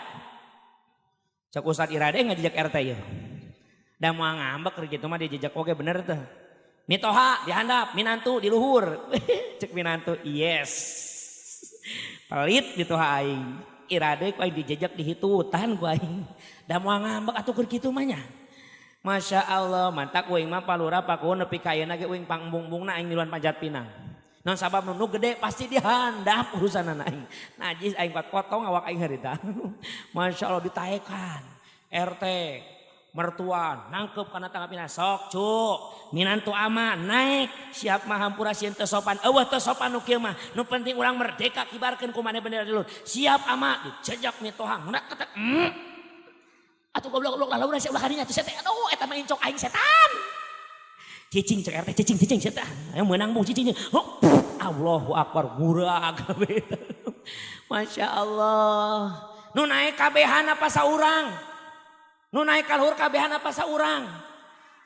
Speaker 1: Cek Ustad, "Irade ngajejak RT yeuh." Da moal ngambek kitu mah, dijejak oge bener teh. Mitoha dihandap, minantu di luhur. Cek minantu, "Yes." Pelit mitoha aing. Irade ku aing dijejak dihitutan ku aing. Da moal ngambek atuh keur kitu mah nya. Masya Allah, mantak uing mah palura paku nepi ka ayeuna ge uing pangembung-embungna aing miluan panjat pinang. Non sabab nu gede pasti dihandap urusan aing. Najis aing kuat potong awak aing harita. Masya Allah, ditaekan. RT, mertua nangkep karena tangkap pinang, sok cuk minantu ama naik, siap mah. Hampura sieun teu sopan, eueuh teu sopan nu kieu mah, nu penting urang merdeka, kibarkeun ku maneh bendera di luhur. Siap ama, dijejak mitoha ngunak ketek. Atuh goblok goblok, lalu sia ulah kadinya tuh teh, aduh, eta mah incok aing setan. Cicing, cek RT, cicing cicing setan ayo menang bung cicing. Oh, Allahu akbar, murah kabeh. Masya Allah, nu naik kabehan apa saurang? Nu naik ka luhur kabehan apa saurang?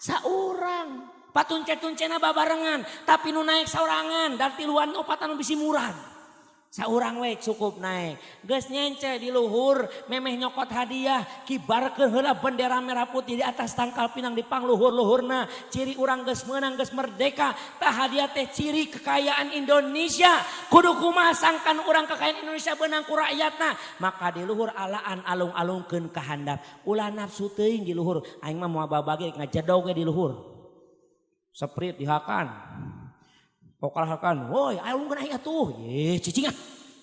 Speaker 1: Saurang. Patunce-tuncena babarengan, tapi nu naik saurangan dan tiluan opatan bisi murah. Saurang we cukup naik. Geus nyence di luhur, memeh nyokot hadiah, kibarkeun heula bendera merah putih di atas tangkal pinang di pangluhur-luhurna. Ciri urang geus meunang, geus merdeka. Tah, hadiah teh ciri kekayaan Indonesia. Kudu kumaha sangkan urang kekayaan Indonesia beunang ku rakyatna? Maka di luhur alaan, alung-alungkeun ka handap. Ulah nafsu teuing di luhur. Aing mah moal babagi ngajedog ge di luhur. Sprite dihakan. Pokalahakan, woi, alungkeun aing atuh. Ye, cicing ah.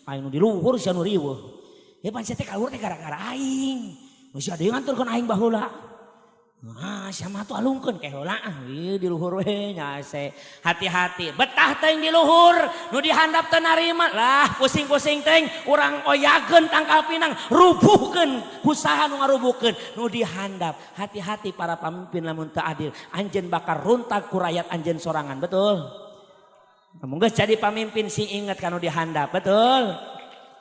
Speaker 1: Aing nu di luhur, sia nu riweuh. Ya pan sia teh ka luhur teh gara-gara aing. Nu sia deui nganturkeun aing baheula. Ah, sia mah tuh alungkeun ke heula ah. Ieu di luhur we nyase. Hati-hati, betah teuing di luhur, nu dihandap teu narima. Lah, pusing-pusing teuing urang oyageun tangkal pinang, rubuhkeun usaha nu ngarubuhkeun nu dihandap. Hati-hati para pemimpin, lamun teu adil, anjeun bakal runtag ku rakyat anjeun sorangan, betul? Mungkin jadi pemimpin si ingat kanu dihandap, betul?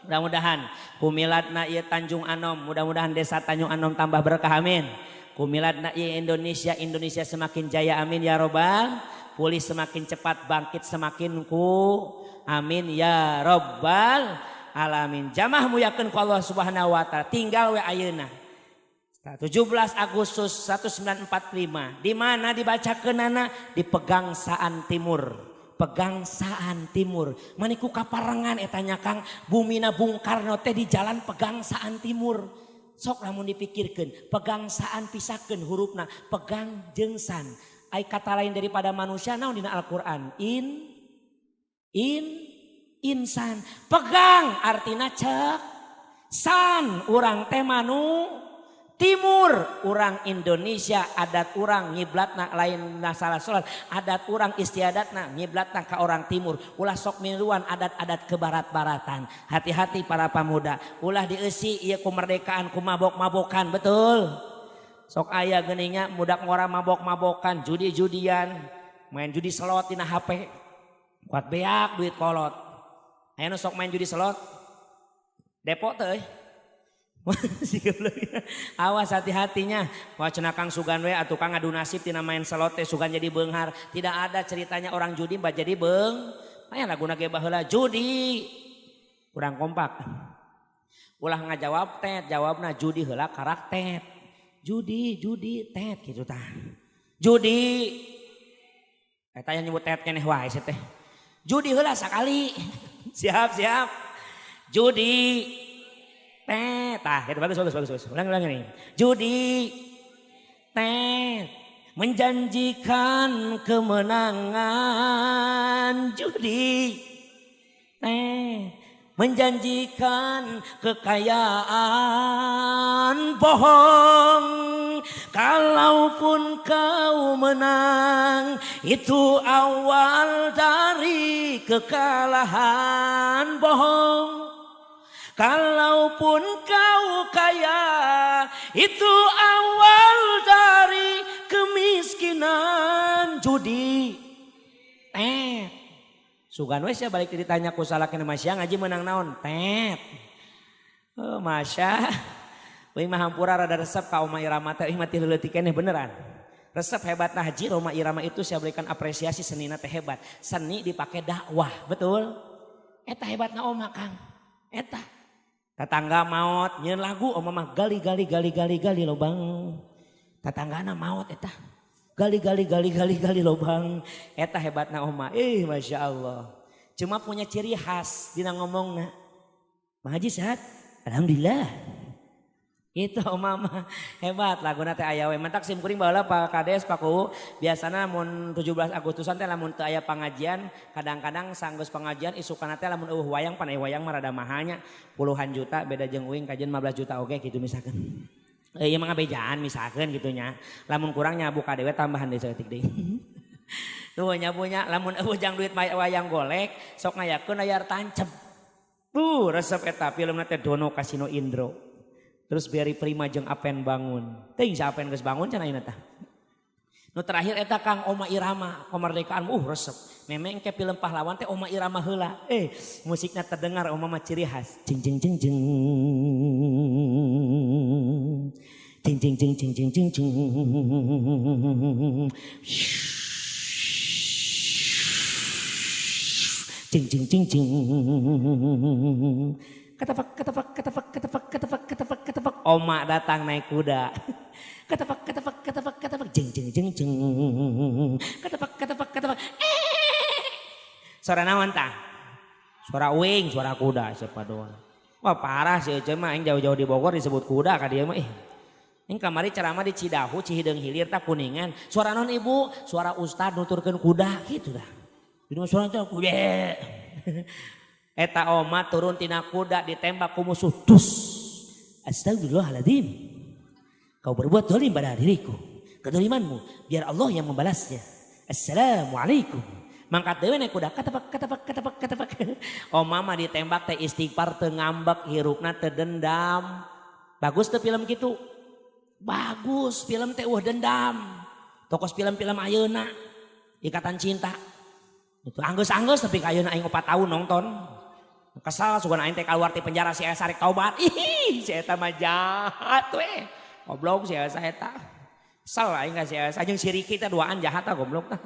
Speaker 1: Mudah-mudahan kumiladna ieu Tanjung Anom, mudah-mudahan desa Tanjung Anom tambah berkah, amin. Kumiladna ieu Indonesia, Indonesia semakin jaya, amin ya robbal. Pulih semakin cepat, bangkit semakin ku, amin ya robbal alamin. Jamah muyakeun ku Allah Subhanahu wa taala, tinggal we ayeuna. 17 Agustus 1945, di mana dibacakeunana? Di Pegangsaan Timur. Pegangsaan Timur. Maniku kaparengan eta nya Kang, Bumina Bung Karno teh di Jalan Pegangsaan Timur. Sok lamun dipikirkeun, pegangsaan pisahkeun hurufna, pegang jeung san. Ai kata lain daripada manusia naon dina Al-Qur'an? In insan. Pegang artina cek, san urang teh manu timur, orang Indonesia, adat urang ngiblatna lain masalah salat, adat urang istiadatna ngiblatna ka orang timur. Ulah sok miluan adat-adat ke barat-baratan. Hati-hati para pemuda, ulah dieusi ieu kemerdekaan ku mabok-mabokan, betul? Sok aya geningnya budak ngora mabok-mabokan, judi-judian, main judi slot dina HP, kuat beak duit kolot. Aya nu sok main judi slot depo teh. Awas, hati-hatinya. Wah, cenah Kang, sugan we atuh Kang ngadu nasib tina main slot teh, sugan jadi beunghar. Tidak ada ceritanya orang judi mbak jadi beung. Aya laguna ge baheula, judi. Kurang kompak. Ulah ngajawab tet, jawabna judi heula karak tet. Judi, judi, tet gitu tah. Judi. Eta yang nyebut tet keneh wae teh. Judi heula sakali. Siap, siap. Judi tet, tah gitu, bagus bagus bagus bagus. Ulang ulang ini. Judi tet menjanjikan kemenangan, judi tet menjanjikan kekayaan, bohong. Kalaupun kau menang, itu awal dari kekalahan, bohong. Kalaupun kau kaya, itu awal dari kemiskinan. Judi. Eh. Sugan we sia balik ditanya ku salakina, "Masya ngaji menang naon?" Tet. Oh, Masya. Uing mah hampura rada resep ka Oma Irama teh, uing mah ti leutik keneh beneran. Resep hebatna Haji Rhoma Irama itu, saya berikan apresiasi, senina teh hebat. Seni dipakai dakwah, betul? Eta hebatna Oma, Kang. Eta. Tetangga maot, nyeun lagu Oma mah, gali gali gali gali gali lobang. Tetanggana maot eta. Gali gali gali gali gali lobang. Eta hebatna Oma. Ih, Masya Allah. Cuma punya ciri khas dina ngomongna. "Bang Haji sehat? Alhamdulillah." Itu Oma mah hebat, laguna teh aya we. Mantak sim kuring baheula, Pak Kades, Pak Kuwu, biasana mun 17 Agustusan teh lamun teu aya pengajian, kadang-kadang sanggeus pengajian isukana teh lamun euweuh wayang, pan aya wayang mah rada mahalnya, puluhan juta, beda jeung uing kajian 15 juta oge gitu misalkan. Eh, ieu mah ngabejaan misalkan gitu nya. Lamun kurang nyabu ka dewe tambahan deui saeutik deui. Tuh nyabunya lamun euweuh jang duit wayang golek sok ngayakeun layar tancep. Tuh resep eta filmna teh Dono Kasino Indro. Terus Barry Prima jeung Apen bangun. Teuing si Apen geus bangun cenah ayeuna tah. Nu terakhir eta Kang Oma Irama kemerdekaan, resep. Memang ke film pahlawan teh Oma Irama heula. Eh, musiknya terdengar Oma mah ciri khas. Jeng jeng jeng jeng. Jeng jeng jeng jeng jeng jeng jeng. Jeng jeng jeng jeng. Ketepak ketepak ketepak ketepak ketepak ketepak ketepak. Oma datang naik kuda. Ketepak ketepak ketepak ketepak jeng jeng jeng jeng. Ketepak ketepak ketepak. Eh. Suara naon tah? Suara uing, suara kuda siapa doang. Wah parah sih Ece mah, aing jauh-jauh di Bogor disebut kuda ka dia mah ih. Ini kamari ceramah di Cidahu, Cihideung Hilir tah Kuningan. Suara non ibu, suara ustad nuturkeun kuda gitu dah. Di suara teh kuda. Eta Oma turun tina kuda ditembak ku musuh dus. Astagfirullahaladzim. Kau berbuat zalim pada diriku. Kedolimanmu biar Allah yang membalasnya. Assalamualaikum. Mangkat dewe naik kuda ketepak ketepak ketepak ketepak. Oma mah ditembak teh istighfar, teu ngambek, hirupna teu dendam. Bagus tuh film gitu. Bagus film teh euweuh dendam. Tokos film-film ayeuna Ikatan Cinta. Itu anggeus-anggeus tapi ayeuna aing 4 tahun nonton. Kesal sugan aing teh keluar ti penjara si Elsa rek taubat. Ih, si eta mah jahat we. Goblok si Elsa eta. Kesel aing ka si Elsa jeung si Ricky teh duaan jahat tah goblok tah.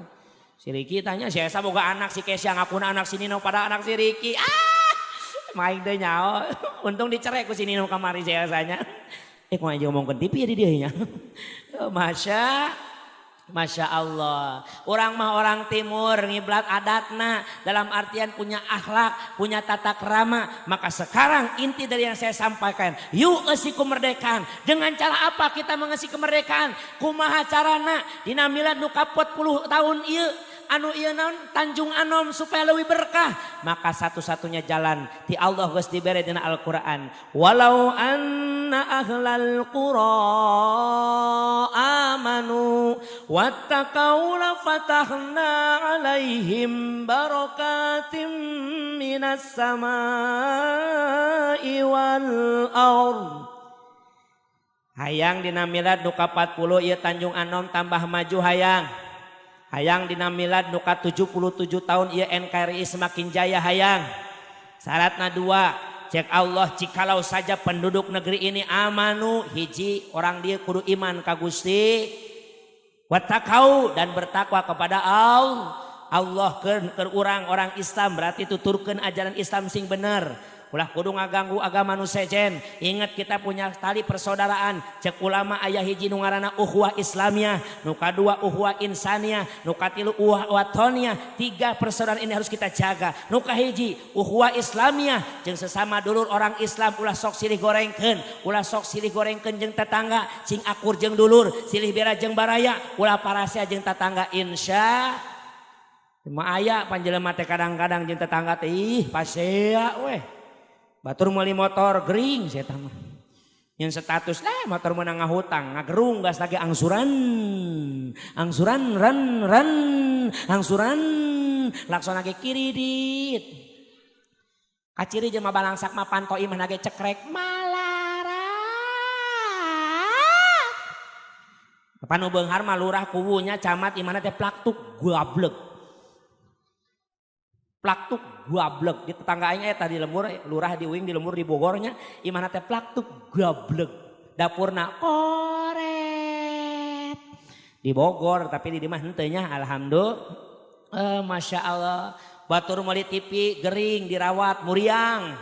Speaker 1: Si Ricky tanya si Elsa boga anak si Kesya ngakuna anak si Nino pada anak si Ricky. Ah, maing teh nyaho. Untung dicerai ku si Nino kamari si Elsa nya. Eh, kok aja ngomongkeun TV ya di dieu nya. Masya Allah. Orang mah orang timur ngiblat adatna dalam artian punya akhlak, punya tata krama. Maka sekarang inti dari yang saya sampaikan, yuk esi kemerdekaan. Dengan cara apa kita mengisi kemerdekaan? Kumaha carana? Dina milad nu ka 40 tahun ieu anu ieu naon Tanjung Anom supaya lebih berkah, maka satu-satunya jalan ti Allah geus dibere dina Al-Qur'an, walau anna ahlal qura amanu wattaqau la fatahna alaihim barakatim minas samai wal ard. Hayang dina milad nu ka 40 ieu Tanjung Anom tambah maju, hayang hayang dina milad nu ka 77 tahun ieu NKRI semakin jaya, hayang syaratna dua, cek Allah, jikalau saja penduduk negeri ini amanu, hiji orang dia kudu iman ka Gusti, wattaqau dan bertakwa kepada Allah. Allah ke orang orang Islam berarti tuturkeun ajaran Islam sing bener, ulah kudu ngaganggu agama nu sejen. Ingat, kita punya tali persaudaraan. Cek ulama aya hiji nu ngaranna ukhuwah Islamiyah, nu kadua ukhuwah insaniyah, nu katilu ukhuwah watoniyah. Tiga persaudaraan ini harus kita jaga. Nu kahiji ukhuwah Islamiyah, jeung sesama dulur orang Islam ulah sok silih gorengkeun, ulah sok silih gorengkeun jeung tetangga, sing akur jeung dulur, silih bera jeung baraya, ulah parasea jeung tetangga, insya. Cuma aya panjelema teh kadang-kadang jeung tetangga teh ih pasea weh. Batur meuli motor gering saya mah. Yang status lah motor menang ngahutang, ngagerung gas lagi angsuran. Angsuran ran ran, angsuran laksana ge kiridit. Kaciri jelema balangsak mah panto imah ge cekrek malarat. Panu beunghar mah lurah kuwunya camat imahna teh plaktuk gablek. Plaktuk gablek di tetangga aing eta di lembur lurah di uing di lembur di Bogornya imahna teh plaktuk gablek dapurna koret di Bogor tapi di mah henteu nya alhamdulillah. Masya Allah batur meuli TV gering dirawat muriang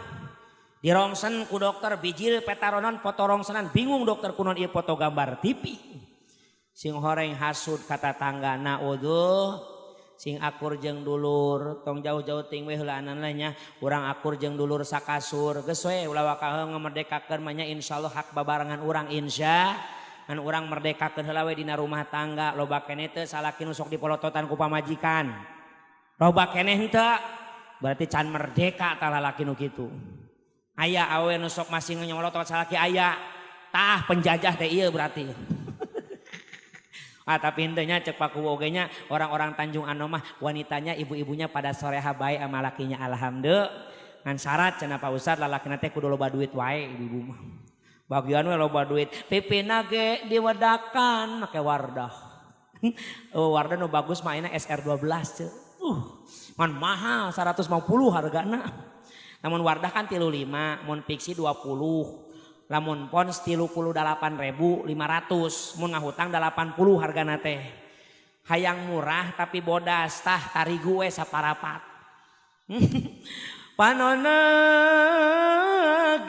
Speaker 1: dirongsen ku dokter bijil petaronon foto rongsenan bingung dokter kunon ieu foto gambar TV sing horeng hasud kata tangga naudzuh sing akur jeung dulur tong jauh-jauh ting we heulaanan lah nya urang akur jeung dulur sakasur geus we ulah waka ngamerdekakeun mah nya insyaallah hak babarengan urang insya ngan urang merdekakeun heula we dina rumah tangga loba keneh teu salaki nu sok dipolototan ku pamajikan loba keneh henteu berarti can merdeka tah lalaki nu kitu aya awe nu sok masih nyolotot salaki aya tah penjajah teh ieu berarti. Ah tapi henteu cek Pak Kuwu oge nya orang-orang Tanjung Anom mah wanitanya ibu-ibunya pada soreha bae sama lakinya alhamdulillah. Ngan syarat cenah Pak Ustad lalakina teh kudu loba duit wae ibu-ibu mah. Bagian we loba duit pipina ge diwedakan make Wardah. Oh Wardah nu bagus mah ayeuna SR12 ceu. Ngan mahal 150 hargana. Namun Wardah kan 35, mun Pixi 20. Lamun Pons 38.500, mun ngahutang 80 hargana teh. Hayang murah tapi bodas tah tarigu we saparapat. Panona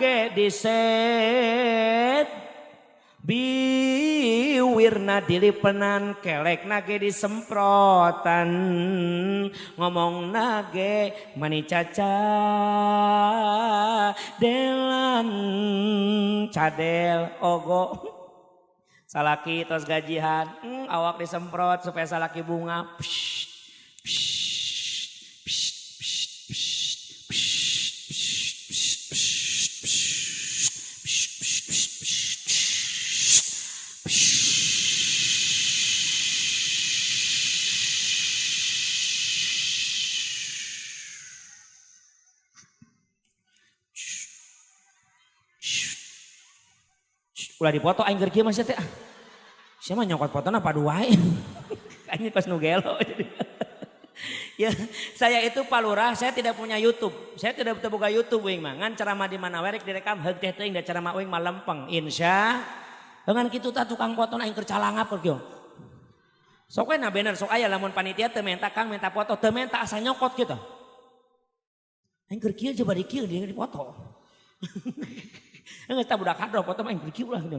Speaker 1: ge diset biwirna dilipenan kelekna ge disemprotan ngomongna ge mani caca delan cadel ogo salaki tos gajihan awak disemprot supaya salaki bunga psst, psst, psst, psst, psst, psst, psst, psst, psst, psst. Ulah dipoto aing keur kieu mah sia teh. Sia mah nyokot fotona padu wae. Aing pas nu gelo jadi. Ya, saya itu Pak Lurah, saya tidak punya YouTube. Saya tidak buka YouTube uing mah. Ngan ceramah di mana we rek direkam heug teh teuing da ceramah uing mah lempeng. Insya. Dengan kitu tah tukang foto aing keur calangap keur kieu. Sok we na bener sok aya lamun panitia teu menta Kang minta foto teu menta asa nyokot kitu. Aing keur kieu coba di kieu dia dipoto. Geus tah budak hadroh foto mah aing keur kieu lah gitu.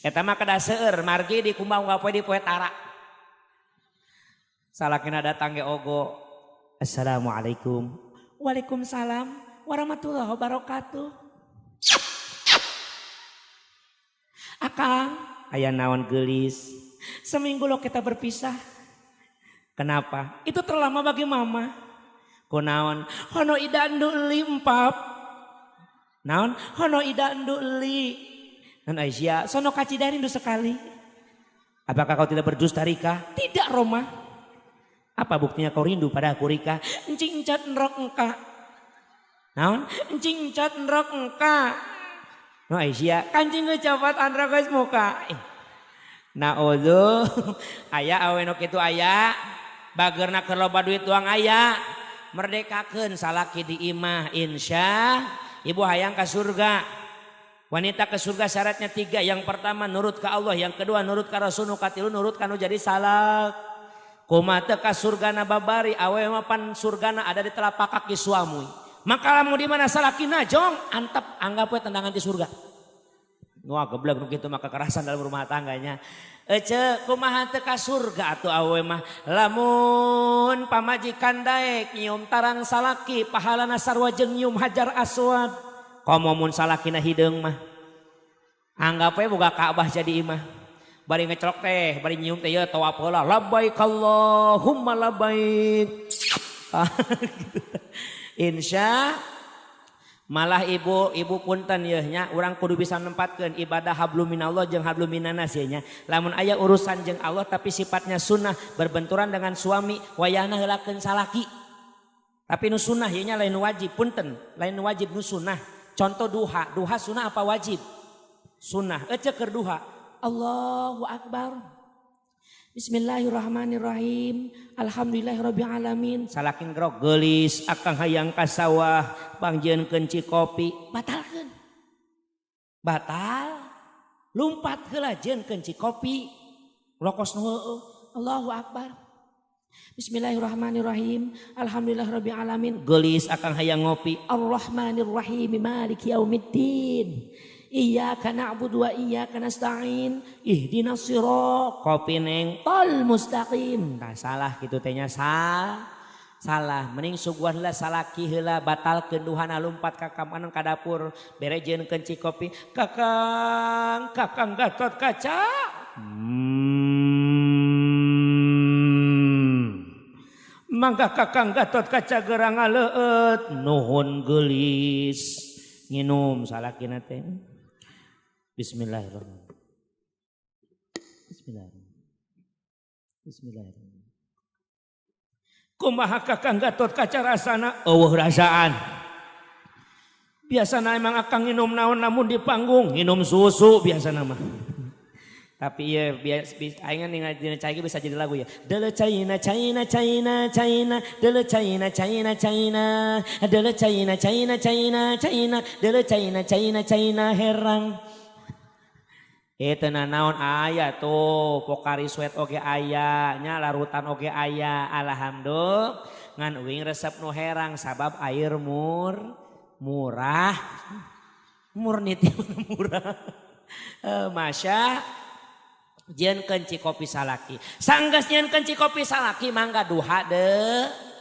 Speaker 1: Eta mah kedah seueur margi di kumbang poe di poe tara. Salakina datang ge ogo. Assalamualaikum. Waalaikumsalam warahmatullahi wabarakatuh. Akang, aya naon geulis. Seminggu lo kita berpisah. Kenapa? Itu terlama bagi mama. Kunaon? Hono ida nduli empap. Naon? Hono ida nduli. Dan Aisyah, sono kacida rindu sekali. Apakah kau tidak berdusta Rika? Tidak Roma. Apa buktinya kau rindu pada aku Rika? Encing cat nrok engka. Naon? Encing cat nrok engka. No Aisyah, kancing geus andra geus muka. Naudzu. Aya awe nu kitu aya. Bageurna keur loba duit doang aya. Merdekakeun salaki di imah insya. Ibu hayang ka surga. Wanita ke surga syaratnya 3. Yang pertama nurut ke Allah, yang kedua nurut ka Rasul, nu katilu nurut ka nu jadi salak. Kumaha teu ka surgana babari, awewe mah pan surgana ada di telapak kaki suami. Maka lamun di mana salakina jong, antep anggap we tendangan di surga. Wah geblek nu kitu mah kekerasan dalam rumah tangganya. Ece kumaha teu ka surga atuh awewe mah lamun pamajikan daek nyium tarang salaki pahalana sarua jeung nyium hajar aswad. Komo mun salakina hideung mah. Anggap we boga Ka'bah jadi imah. Bari ngecelok teh, bari nyium teh ye tawaf heula. Labbaik Allahumma labbaik. Insya malah ibu punten yeuh nya urang kudu bisa nempatkeun ibadah hablum minallah jeung hablum minannas ye nya. Lamun aya urusan jeung Allah tapi sifatnya sunnah berbenturan dengan suami wayahna heulakeun salaki. Tapi nu sunnah ye nya lain wajib punten, lain wajib nu sunnah. Contoh duha, duha sunnah apa wajib? Sunnah. Ece keur duha. Allahu akbar. Bismillahirrahmanirrahim. Alhamdulillahirabbil alamin. Salaki ngerok geulis akang hayang ka sawah pangjieunkeun kopi. Batalkeun. Batal. Lumpat heula jieunkeun kopi. Lokos nu heueuh. Allahu akbar. Bismillahirrahmanirrahim. Alhamdulillahirabbil alamin. Geulis akang hayang ngopi. Arrahmanirrahim. Maliki yaumiddin. Iyyaka na'budu wa iyyaka nasta'in. Ihdinas siratal kopi neng tol mustaqim. Nah, salah kitu teh nya salah. Mending suguhan heula salaki heula batalkeun duhana lumpat ka kamar ka dapur bere jieunkeun kopi. Kakang, Kakang Gatot Kaca. Mangga Kakang Gatot Kaca gerang ngaleueut nuhun geulis. Nginum salakina teh. Bismillahirrahmanirrahim. Bismillahirrahmanirrahim. Bismillahirrahmanirrahim. Kumaha Kakang Gatot Kaca rasana? Eueuh rasaan. Biasana emang akang nginum naon namun di panggung nginum susu biasana mah. Tapi iya biasa aing ningali dina cai bisa jadi lagu ya. Dele China China China China dele China China China dele China China China China dele China China China herang. Teu naon aya tuh Pocari Sweat oge aya nya larutan oge aya alhamdulillah ngan uing resep nu herang sabab air murah murni murah. Masya jieunkeun kopi salaki sanggeus jieunkeun kopi salaki mangga duha deui.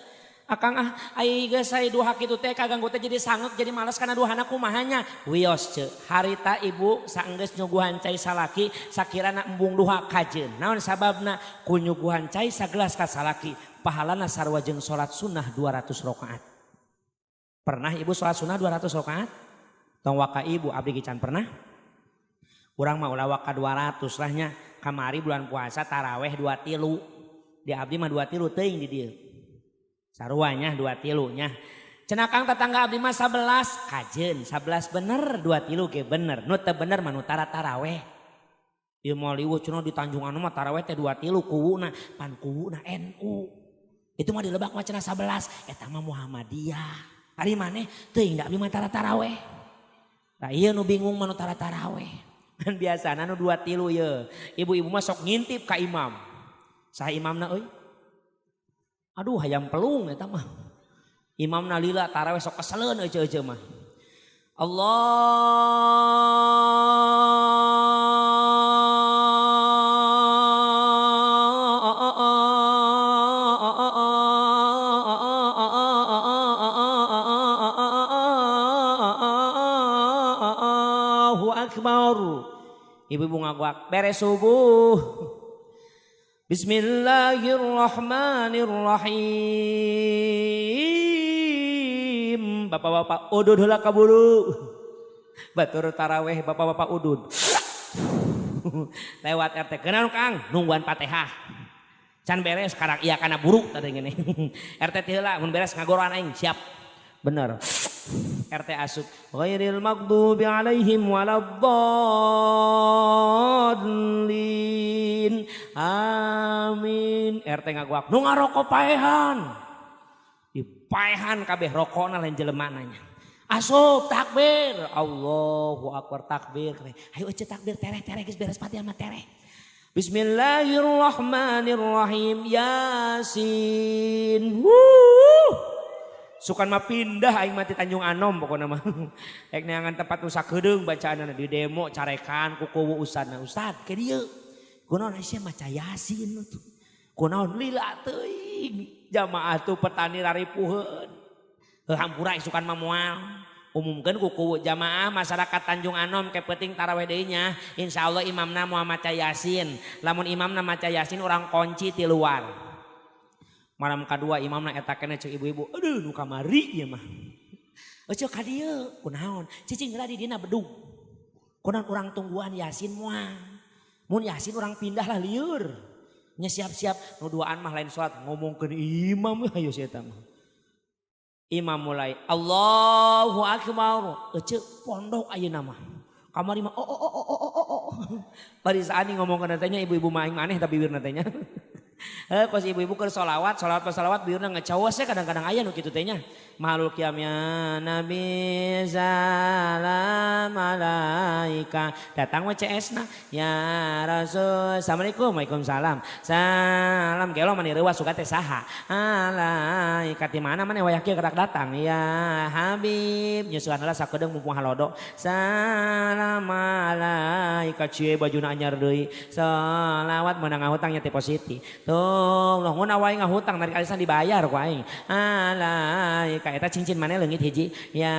Speaker 1: Akang ah ai geus ai duha kitu teh kaganggu teh jadi sangek jadi malas kana duhana kumahanya. Wios ce harita ibu sanggeus nyuguhan cai salaki sakirana embung duha kajeun. Naon sababna ku nyuguhan cai sagelas ka salaki pahalana sarua jeung salat sunnah 200 rakaat. Pernah ibu salat sunnah 200 rakaat? Tong waka ibu abdi ge can pernah. Urang mah ulah waka 200 lah nya. Kamari bulan puasa taraweh 2 tilu. Di abdi mah 2 tilu teuing di dieu. Saruanya 2 tilu nya. Cenah kang tetangga abdi mah 11 kajeun 11 bener 2 tilu ge bener. Nu teu bener mah nu tara taraweh. Ieu moal liweuh cenah di Tanjung Anu mah taraweh teh 2 tilu kuwuna pan kuwuna NU. Itu mah di Lebak mah cenah 11 eta mah Muhammadiyah. Ari maneh teuing da abdi mah tara taraweh. Tah ieu nu bingung mah nu tara taraweh. Kan biasana nu 2 tilu ye. Ibu-ibu mah sok ngintip ka imam. Saha imamna euy? Aduh hayam pelung eta mah. Imamna lila taraweh sok keseleun euceu-euceu mah. Allahu akbar. Ibu-ibu ngaguak beres subuh. Bismillahirrahmanirrahim. Bapak-bapak udud heula kaburu. Batur taraweh bapak-bapak udud. Lewat RT kenaon Kang nungguan Fatihah. Can beres karak iya kana buruk tadi ngene. RT teh heula mun beres ngagoroan aing siap. Bener. RT asup ghairil maghdubi alaihim waladdallin. Amin. RT ngaguak nu ngarokok paehan. Dipaehan kabeh rokona lain jelema nanya. Asup takbir. Allahu akbar takbir. Ayo ece takbir tereh-tereh geus beres Fatihah mah tereh. Bismillahirrahmanirrahim. Yasin. Wuh. Sukan mah pindah aing mah ti Tanjung Anom pokona mah. Rek neangan tempat nu sakedeung bacaanna di demo carekan ku kuwu ustadna. Ustad ke dieu. Kunaon sia maca Yasin tuh. Kunaon lila teuing. Jamaah tuh petani raripuheun. Heuh hampura isukan mah moal. Umumkeun ku kuwu jamaah masyarakat Tanjung Anom ke peuting taraweh deui nya. Insyaallah imamna moal maca Yasin. Lamun imamna maca Yasin urang kunci ti luar. Malam kadua imamna eta keneh ceuk ibu-ibu, aduh nu kamari ieu mah. Euceu ka dieu, kunaon? Cicing heula di dina bedug. Kunaon urang tungguan Yasin moal. Mun Yasin urang pindah lah lieur. Nya siap-siap nu duaan mah lain salat ngomongkeun imam hayu si eta mah. Imam mulai Allahu akbar. Euceu pondok ayeuna mah. Kamari mah oh oh oh oh oh oh. Bari saani ngomongkeun teh nya ibu-ibu mah aing maneh tapi bibirna teh nya. Heuh kos ibu-ibu keur sholawat, sholawat sholawat bibirna ngecawos ya kadang-kadang aya nu kitu teh nya. Mahalul qiyam ya Nabi salam alaika. Datang we CS na ya Rasul. Assalamualaikum. Waalaikumsalam. Salam gelo mani reuwas suka teh saha. Alaika ti mana maneh wayah kieu kedak datang ya Habib. Nyusulan heula sakedeung mumpung halodo. Salam alaika cie bajuna anyar deui. Salawat meunang ngahutang nya teh positif. Tuh, loh nguna wae ngahutang narik arisan dibayar ku aing. Alaika eta cincin maneh leungit hiji. Ya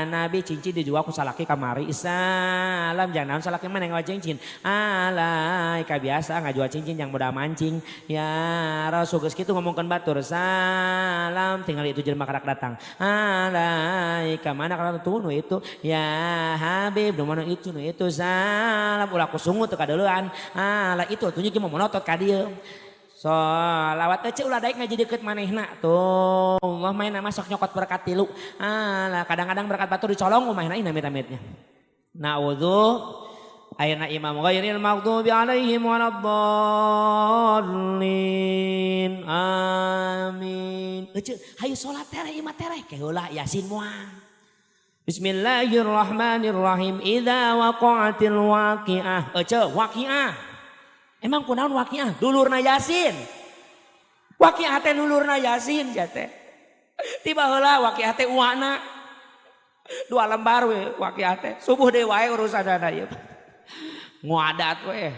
Speaker 1: Nabi cincin dijual ku salaki kamari. Salam jangan naon salaki maneh ngajual cincin. Alaika biasa ngajual cincin yang modal mancing. Ya Rasul geus kitu ngomongkeun batur. Salam tinggal itu jelema karak datang. Alaika mana kana tuh nu itu. Ya Habib nu mana itu nu itu. Salam ulah ku sungut teu kadeulean. Ala itu atuh nya mah monotot ka dieu. Sholawat teh ulah daek ngaji deket manehna tuh Allah main masuk nyokot berkat tilu. Alah kadang-kadang berkat batur dicolong manehna ih amit-amitnya. Na'udzu ayeuna imam ghairil maghdubi alaihim waladdallin. Amin. Ece hayu salat tereh imah tereh ke heula Yasin moal. Bismillahirrahmanirrahim. Idza waqa'atil waqi'ah. Ece waqi'ah. Emang kunaon waqiah? Dulurna Yasin. Waqiah teh dulurna Yasin sia teh. Tiba heula waqiah teh uana. Dua lembar we waqiah teh. Subuh deui wae urusanana ieu. Nguadat we.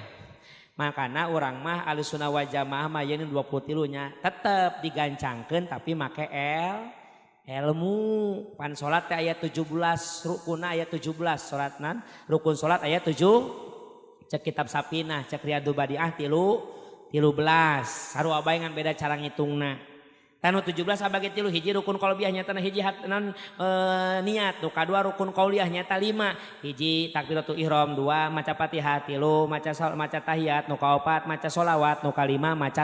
Speaker 1: Makana urang mah Ahlussunnah wal Jamaah mah yeun 23 nya tetep digancangkeun tapi make ilmu. Pan salat teh aya 17 rukunna aya 17 salatna. Rukun salat aya 7. Cek kitab Sapinah, cek Riyadul Badiah 13. Sarua bae ngan beda cara ngitungna. Tanu 17 abagi 3 hiji rukun qalbiyah nyata hiji non niat, nu kadua rukun qauliyah nyata 5. Hiji takbiratul ihram, 2 maca Fatihah, 3 maca tahiyat, nu kaopat maca sholawat, nu kalima maca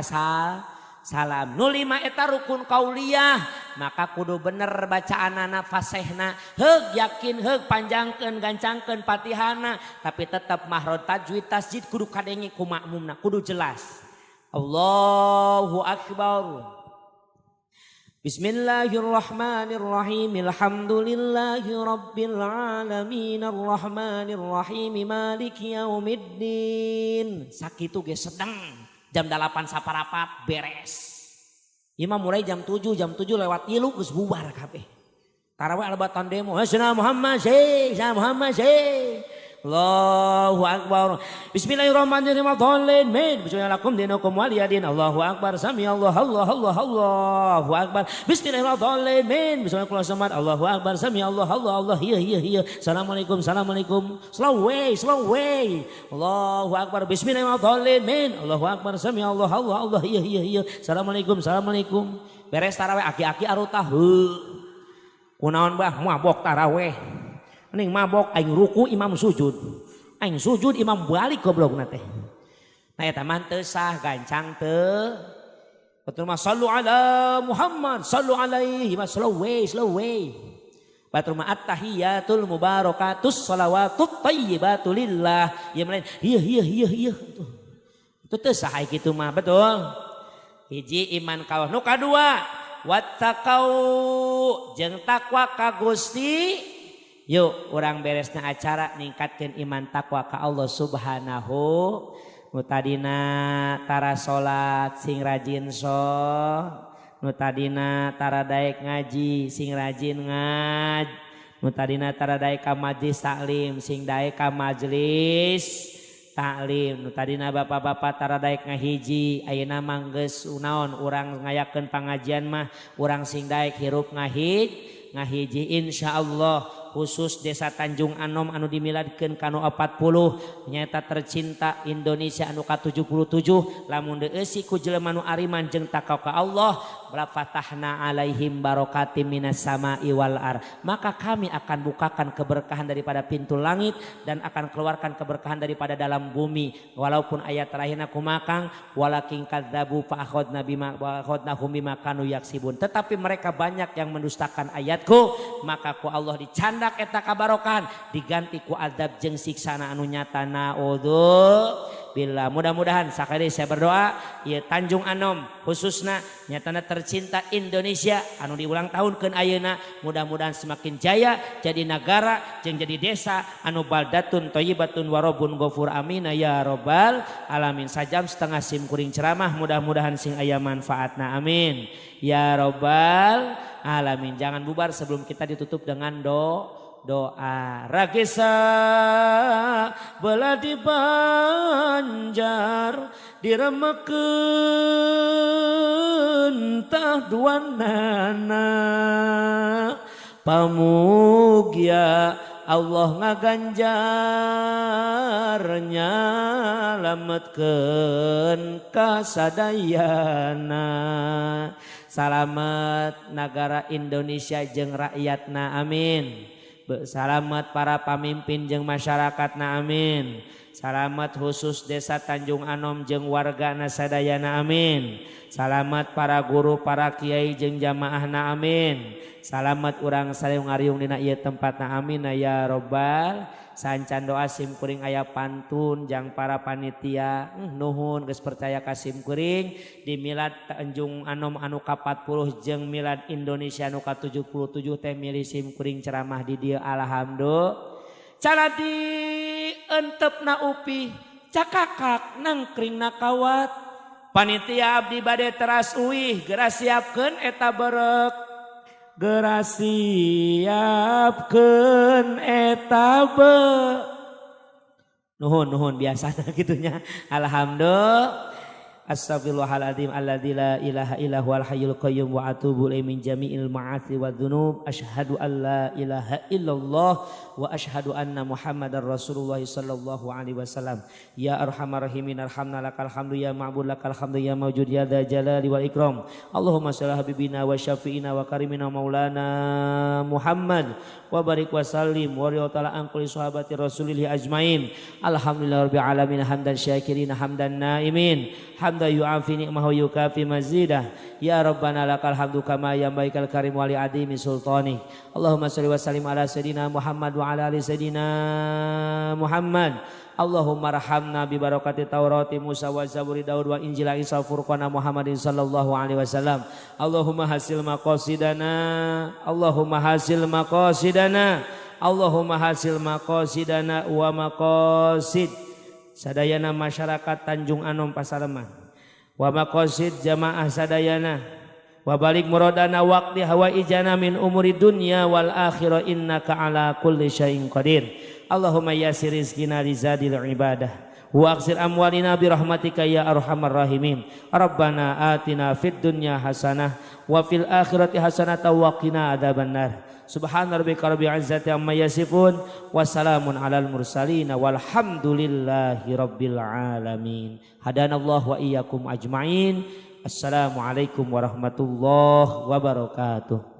Speaker 1: salam. Nu 5 eta rukun qauliyah, maka kudu bener bacaanana fasihna, heug yakin heug panjangkeun gancangkeun Fatihana, tapi tetap mahrod tajwid tasjid kudu kadenge ku makmumna, kudu jelas. Allahu akbar. Bismillahirrahmanirrahim. Alhamdulillahi rabbil alamin arrahmanirrahim maliki yaumiddin. Sakitu ge sedeng. Jam 8 saparapat beres. Imam mulai jam 7, jam 7 lewat 3 geus bubar kabeh. Tarawih albatan demo, Sayyidina Muhammad, Sayyidina Muhammad, Allahu akbar. Bismillahirrahmanirrahim. Dhalin min bismillahikum dinukum waliyadin. Allahu akbar. Sami Allah Allah Allah Allahu akbar. Bismillahirrahmanirrahim. Min bismillahirrahmanirrahim. Allahu akbar. Sami Allah Allah Allah. Iya iya iya. Assalamualaikum assalamualaikum. Slow way slow way. Allahu akbar. Bismillahirrahmanirrahim. Min Allahu akbar. Sami Allah Allah Allah. Iya iya iya. Assalamualaikum assalamualaikum. Beres tarawih aki-aki arutah. Kunaon bah mabok tarawih. Ning mabok aing ruku imam sujud. Aing sujud imam balik goblok na teh. Nah eta mah teu sah gancang teu. Batur mah sallu ala Muhammad sallu alaihi wa slow way slow way. Batur mah at-tahiyatul mubarakatus shalawatut thayyibatu lillah. Ieu lain iya iya iya iya. Itu teu sah kitu mah betul. Hiji iman ka nu kadua wattaqau jeung takwa ka Gusti. Yuk urang beresna acara ningkatkeun iman takwa ka Allah Subhanahu. Nu tadina tara salat sing rajin so, nu tadina tara daek ngaji sing rajin ngaj, nu tadina tara daek ka majlis taklim sing daek ka majlis taklim, nu tadina bapak-bapak tara daek ngahiji ayeuna mah geus naon urang ngayakeun pangajian mah urang sing daek hirup ngahiji insyaallah. Khusus desa Tanjung Anom anu dimiladkeun kanu 40 nyata tercinta Indonesia anu ka-77 lamun deeusi ku jelema nu ariman jeung takwa ka Allah la fatahna alaihim barakatim minas sama'i wal ar, maka kami akan bukakan keberkahan daripada pintu langit dan akan keluarkan keberkahan daripada dalam bumi. Walaupun ayat terakhirna kumakang walakin kadzabu fa akhadna bima wa akhadnahum bima kanu yaksibun, tetapi mereka banyak yang mendustakan ayatku, maka ku Allah dicandak kacandak eta kabarokahan diganti ku adab jeung siksana anu nyata, naudzubillah. Mudah-mudahan sakali saya berdoa ieu Tanjung Anom khususna nyatana tercinta Indonesia anu diulang tahunkeun ayeuna, mudah-mudahan semakin jaya jadi negara jeung jadi desa anu baldatun thayyibatun warobun ghafur, amin ya robbal alamin. Sajam setengah sim kuring ceramah, mudah-mudahan sing aya manfaatna, amin ya robbal alamin. Jangan bubar sebelum kita ditutup dengan doa. Ragesa belah di Banjar diremekeun tah duanana, pamugia Allah ngaganjar nyalametkeun kasadayana. Salamet negara Indonesia jeung rakyatna, amin. Salamet para pamimpin jeung masyarakatna, amin. Salamet khusus desa Tanjung Anom jeung warga sadayana, amin. Salamet para guru, para kiai jeung jamaahna, amin. Salamet urang saling ngariung dina ieu tempatna, amin ya robbal. Sancan doa sim kuring aya pantun jang para panitia. Nuhun geus percaya ka sim kuring di milad Tanjung Anom anu ka-40 jeung milad Indonesia anu ka-77 teh milih sim kuring ceramah di dieu, alhamdulillah. Cara di entepna upi cakakak nangkringna kawat, panitia abdi bade teras uih, geura siapkeun eta berek, geura siapkeun eta be. Nuhun, nuhun, biasa gitunya, alhamdulillah. Astaghfirullahaladzim alladzi la ilaha illa huwal hayyul qayyum wa atubu ilaihi min jami'il ma'asi wa dzunub. Asyhadu an la ilaha illallah wa asyhadu anna Muhammadar Rasulullah sallallahu alaihi wasallam. Ya arhamar rahimin arhamna, lakal hamdu ya ma'bud, lakal hamdu ya mawjud, ya dzal jalali wal ikram. Allahumma shalli habibina wa syafi'ina wa karimina maulana Muhammad wa barik wa sallim wa ta'ala an kulli sahabati rasulillah ajmain. Alhamdulillah rabbil alamin, hamdan syakirin, hamdan naimin, hamda yu'afi ni'mahu yukafi mazidah. Ya rabbana lakal hamdu kama yanbaghi karim wa li adimi sultani. Allahumma shalli wa sallim ala sayidina Muhammad wa ala ali sayidina Muhammad. Allahumma arhamna bi barakati Taurati Musa wa Zaburi Daud wa Injil Isa Furqana Muhammadin sallallahu alaihi wasallam. Allahumma hasil maqasidana, Allahumma hasil maqasidana, Allahumma hasil maqasidana wa maqasid sadayana masyarakat Tanjung Anom Pasaleman wa maqasid jamaah sadayana wa balik muradana waqti hawaijana min umuri dunya wal akhirah, innaka ala kulli syai'in qadir. Allahumma yassir rizqina li zadil ibadah wa aksir amwalina bi rahmatika ya arhamar rahimin. Rabbana atina fid dunya hasanah wa fil akhirati hasanah wa qina adzabannar. Subhana rabbika rabbil izzati amma yasifun wa salamun alal mursalin walhamdulillahi rabbil alamin. Hadanallahu wa iyyakum ajmain. Assalamualaikum warahmatullahi wabarakatuh.